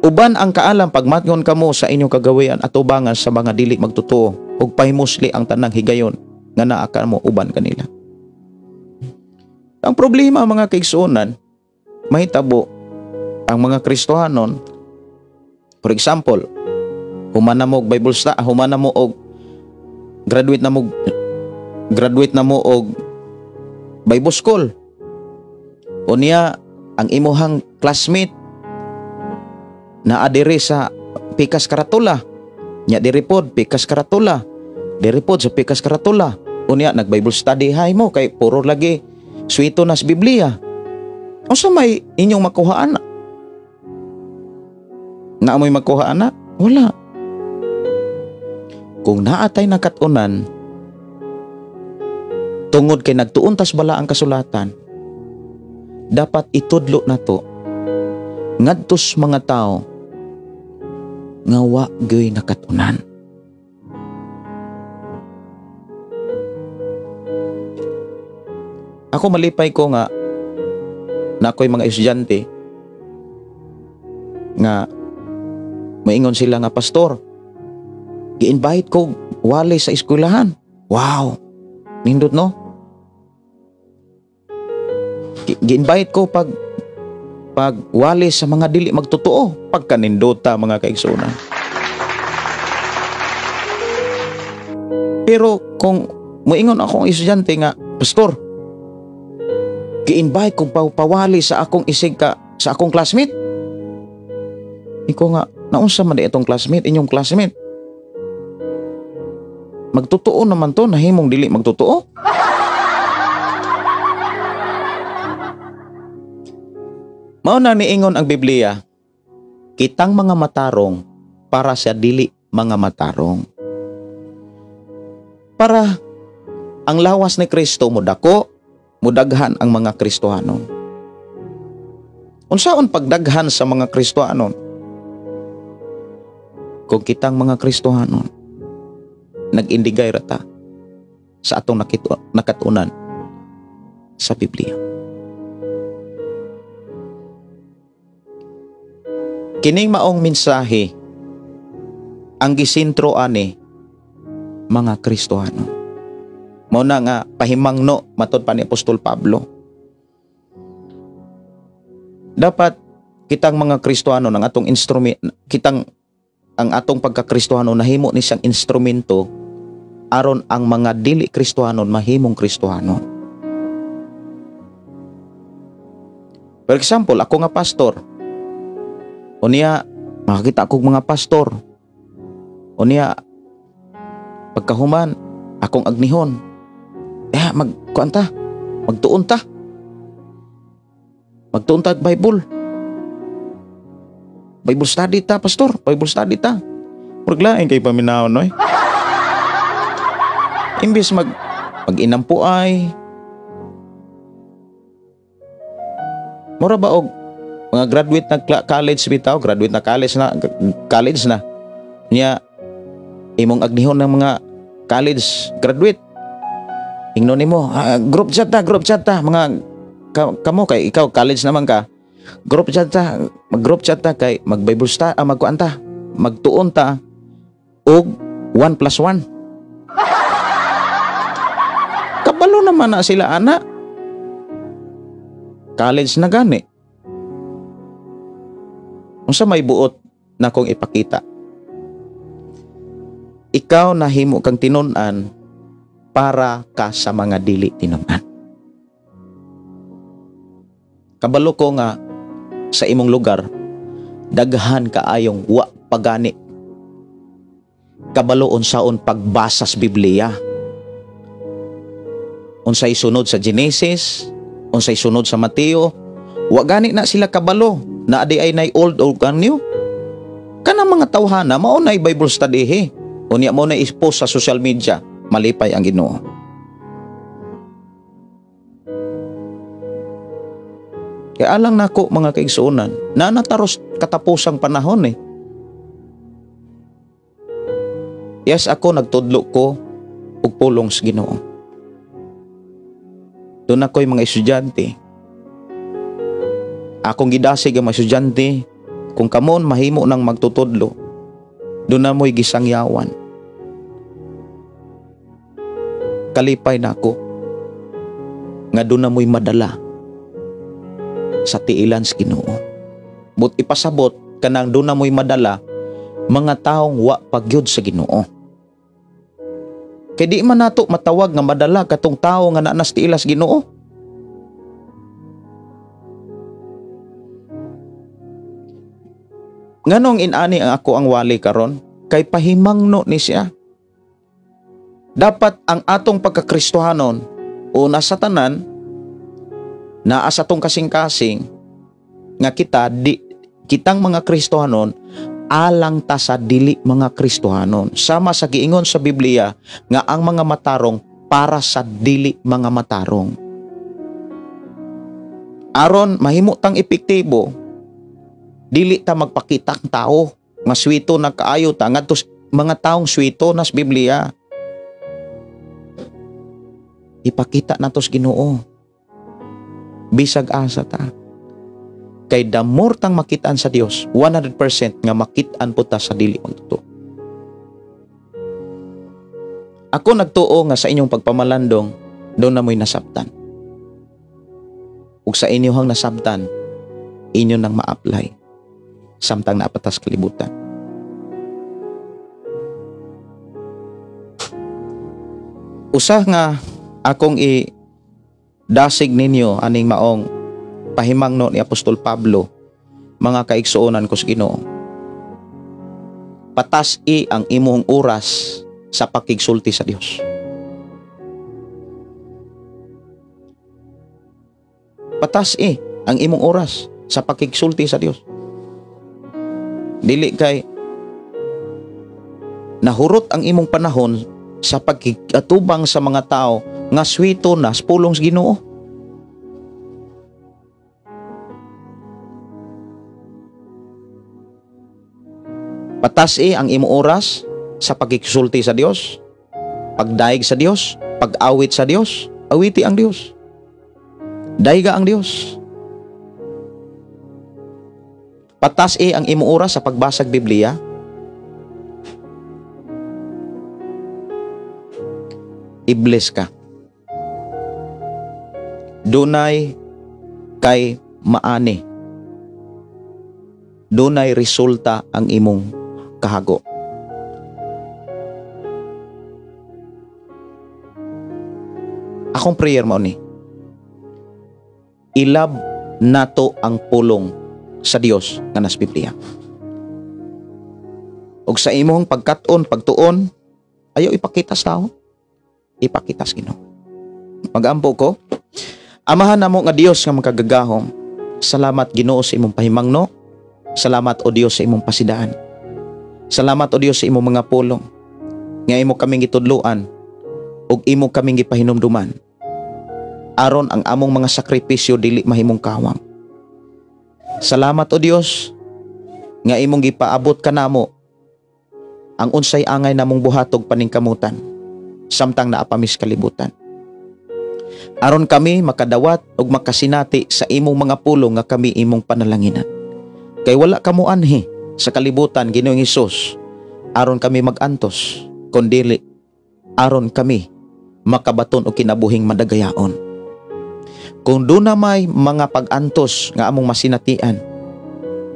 Uban ang kaalam pagmatngon kamo sa inyong kagawian at ubangan sa mga dili magtotoo ug pahimusli ang tanang higayon nga naa kamo uban kanila. Ang problema mga kaigsuonan, mahitabo ang mga Kristohanon. For example, human na mo og Bible study, human na mo og graduate na mo og Bible school. Unya ang imuhang classmate naa diri sa Pikas Karatula. Nya diri pod Pikas Karatula. Diri pod sa Pikas Karatula. Unya nag Bible study hay mo kay puro lagi suwito nas Biblia. Unsa may inyong makuha ana? Naa mo'y makuha ana? Wala. Kung naatay nakatunan tungod kay nagtuon tas bala ang kasulatan, dapat itudlo nato ngadtos mga tao nga wa gyoy nakatunan. Ako malipay ko nga na ako'y mga estudyante nga Moingon sila nga, pastor, gi-invite ko wali sa eskwelahan. Wow, nindot no? Gi-invite ko pag wali sa mga dili magtotoo. Pagkanindota mga kaigsuonan. Pero kung moingon akong estudyante nga, pastor, gi-invite ko pawali sa akong isig ka, sa akong classmate. Iko nga, naunsa man di itong classmate, inyong classmate. Magtotoo naman to, nahimong dili magtotoo. Mao na niingon ang Biblia, kitang mga matarong para sa dili mga matarong. Para ang lawas ni Kristo mudako, mudaghan ang mga Kristohanon. Unsaon pagdaghan sa mga Kristohanon? Kung kitang mga Kristohanon nag-indigay rata sa atong nakatunan sa Biblia. Kining maong mensahe ang gisentro ani mga Kristohano. Mao na nga pahimangno matod pa ni Apostol Pablo. Dapat kitang mga Kristohano ng atong instrument, kitang ang atong pagkakristohano nahimo ni siyang instrumento aron ang mga dili Kristohanon mahimong Kristohano. For example, ako nga pastor. Unya makakita akong mga pastor. Unya pagkahuman akong agnihon. Magkuan ta, magtuon ta. Magtuon ta Bible. Bible study ta, pastor. Bible study ta. Murag lain kay paminahon, noy. Imbis mag-inampuay. Mura ba og mga graduate na college bitaw, graduate na college na. Nya imong agnihon ng mga college graduate. Ingnon nimo, group chat ta, mga kamo kay ikaw college naman ka. Group chat ta, mag-group chat ta kay mag-Bible study, magkuan ta, magtuon ta og 1 + 1. Kabalo naman na sila ana. College na gani. Unsa may buot na kong ipakita? Ikaw nahimo kang tinun-an para ka sa mga dili tinun-an. Kabalo ko nga sa imong lugar daghan kaayong wa pagani. Kabalo unsaon pagbasa sa Biblia. Unsay sunod sa Genesis, unsay sunod sa Mateo, wa gani na sila kabalo na adi ay nay old or new. Kanang mga tawhana mao nay Bible study he. Unya mo na i-post sa social media, malipay ang Ginoo. Kaya alang nako mga kaigsuonan, na nataros katapusang panahon eh. Yes, ako nagtudlo ko og pulong sa Ginoo. Doon ako'y mga estudyante. Akong gidasig ang mga estudyante, kung kamon mahimo nang magtutudlo, doon na mo'y gisangyawan. Kalipay na ako nga doon na mo'y madala sa tiilan sa Ginoo. But ipasabot kanang doon na mo'y madala mga taong wa pagyud sa Ginoo. Kay di man nato matawag nga madala katong tawo nga naa sa tiilas Ginoo. Nganong inani ang ako ang wali karon? Kay pahimangno ni siya. Dapat ang atong pagkakristohanon una sa tanan naa sa atong kasing-kasing nga kita di kitang mga Kristohanon alang ta sa dili mga Kristohanon. Sama sa giingon sa Biblia nga ang mga matarong para sa dili mga matarong. Aron mahimo tang epektibo, dili ta magpakita ang tao nga swito na kaayo ta ngadto mga taong swito nas Biblia. Ipakita nato sa Ginoo. Bisag asa ta. Kay the more tang makitaan sa Dios, 100% nga makitaan po ta sa dili magtotoo. Ako nagtuo nga sa inyong pagpamalandong, doon na mo'y nasabtan. Ug sa inyong nasabtan, inyo nang ma-apply samtang naapatas kalibutan. Usa nga akong i-dasig ninyo aning maong pahimangno ni Apostol Pablo, mga kaigsuonan ko sa Ginoo. Patas-i ang imong oras sa pakigsulti sa Dios. Patas-i ang imong oras sa pakigsulti sa Dios. Dili kay nahurot ang imong panahon sa pagkatubang sa mga tao nga swito na sa pulong sa Ginoo. Patas-i ang imong oras sa pagkisulti sa Dios, pagdaig sa Dios, pag-awit sa Dios. Awiti ang Dios. Daiga ang Dios. Patas-i ang imong oras sa pagbasag Biblia. I-bless ka. Dunay kay maani. Dunay resulta ang imong kahago. Akong prayer mao ni, ilab nato ang pulong sa Dios nga nas Biblia. Og sa imong pagkat-on, pagtuon, ayaw ipakita sa tao, ipakita sa Ginoo. Magampo ko, Amahan namo nga Dios nga makagagahom, salamat Ginoo sa imong pahimangno, salamat o Dios sa imong pasidaan. Salamat o Dios sa imong mga pulong nga imo kaming gitudloan ug imo kaming gipahinumduman aron ang among mga sakripisyo dili mahimong kawang. Salamat o Dios nga imong gipaabot kanamo ang unsay angay namong buhatog paningkamutan samtang naapamis kalibutan. Aron kami makadawat ug makasinati sa imong mga pulong nga kami imong panalanginan. Kay wala kamo anhi sa kalibutan, Ginoong Hesus, aron kami magantos, kundili aron kami makabaton og kinabuhing madagayaon. Kung doon na may mga pag-antos nga among masinatian,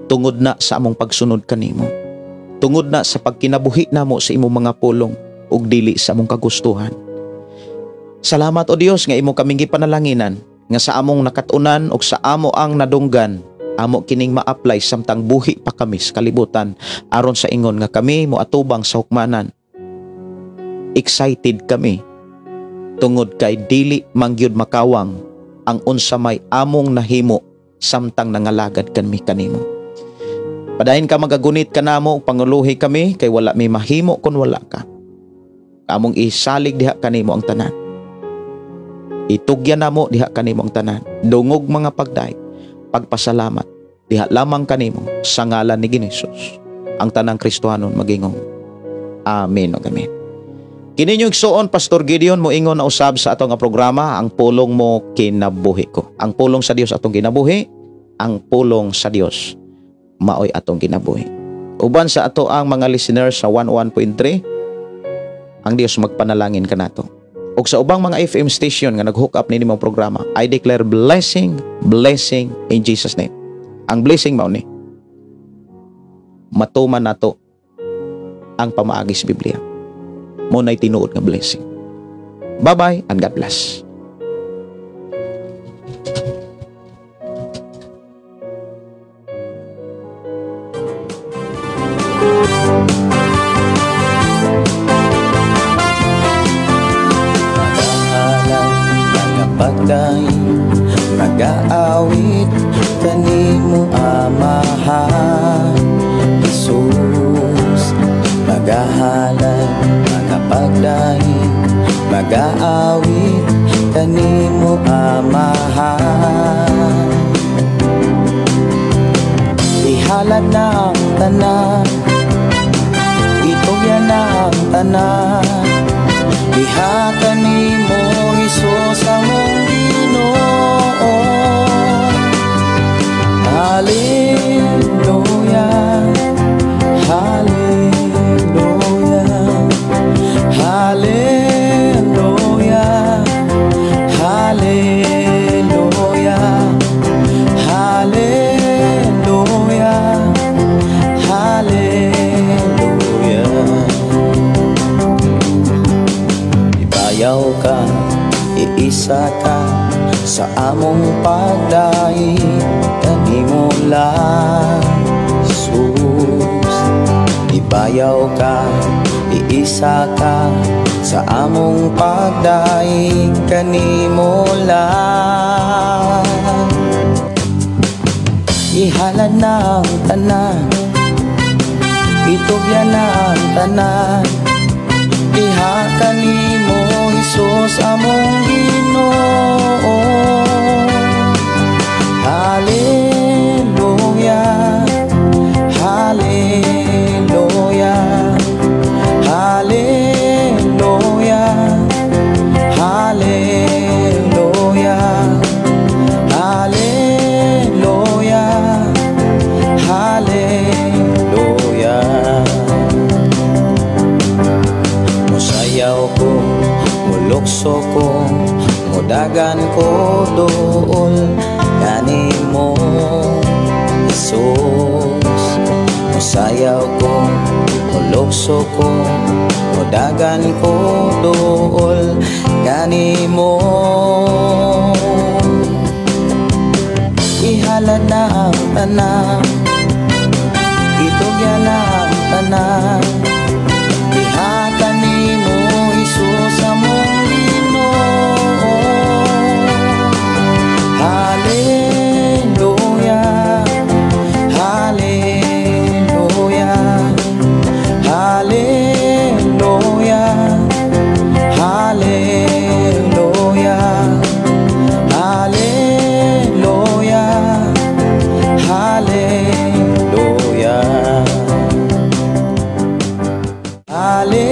tungod na sa among pagsunod kanimo, tungod na sa pagkinabuhi namo sa imong mga pulong ug dili sa among kagustuhan. Salamat o Dios nga imo kaming gipanalanginan nga sa among nakatunan ug sa amo ang nadunggan, amo kining ma-apply samtang buhi pa kami sa kalibutan, aron sa ingon nga kami moatubang sa hukmanan. Excited kami tungod kay dili mangyud makawang ang unsa may among nahimo samtang nangalagad kami kanimo. Padayon ka magagunit kanamo, panguluhi kami kay wala mi mahimo kun wala ka. Among isalig diha kanimo ang tanan. Itugyan namo diha kanimo ang tanan. Dungog mga pagday, pagpasalamat diha lamang kanimo sa ngalan ni Hesus. Ang tanang Kristohanon magingong. Amen ug amen. Kini inyong igsuon, Pastor Gideon, moingon na usab sa atong programa, Ang Pulong Mo Kinabuhi Ko. Ang pulong sa Dios atong kinabuhi, ang pulong sa Dios maoy atong kinabuhi. Uban sa ato ang mga listeners sa 101.3, ang Dios magpanalangin kanato. Ug sa ubang mga FM station nga nag-hook up nini mong programa, I declare blessing, blessing in Jesus name. Ang blessing mao ni matuman nato ang pamaagi sa Biblia. Mo nay tinuod nga blessing. Bye-bye and God bless. Nagaawit kanimo Amahan Jesus, magahalay, magapagdaig, magaawit kanimo Amahan. Ihalad na ang tanan, itugyan na ang tanan, diha kanimo Hesus among Ginoo. Hallelujah. among pagdaig kanimo lang, Jesus. Ibayaw ka, iisa ka sa among pagdaig kanimo lang. Ihalad na ang tanan, itugyan na ang tanan, diha kanimo, Hesus, among Ginoo. Hallelujah, Hallelujah, Hallelujah, Hallelujah, Hallelujah, Hallelujah. Musayaw ko, mulukso ko, mudagan ko duol kanimo, Jesus. Musayaw ko, mulukso ko, mudagan ko duol kanimo. Ihalad na ang tanan, itugyan na ang tanan, diha kanimo, Hesus, among Ginoo. Hallelujah, Hallelujah, Hallelujah, Hallelujah, Hallelujah, Hallelujah, Hallelujah.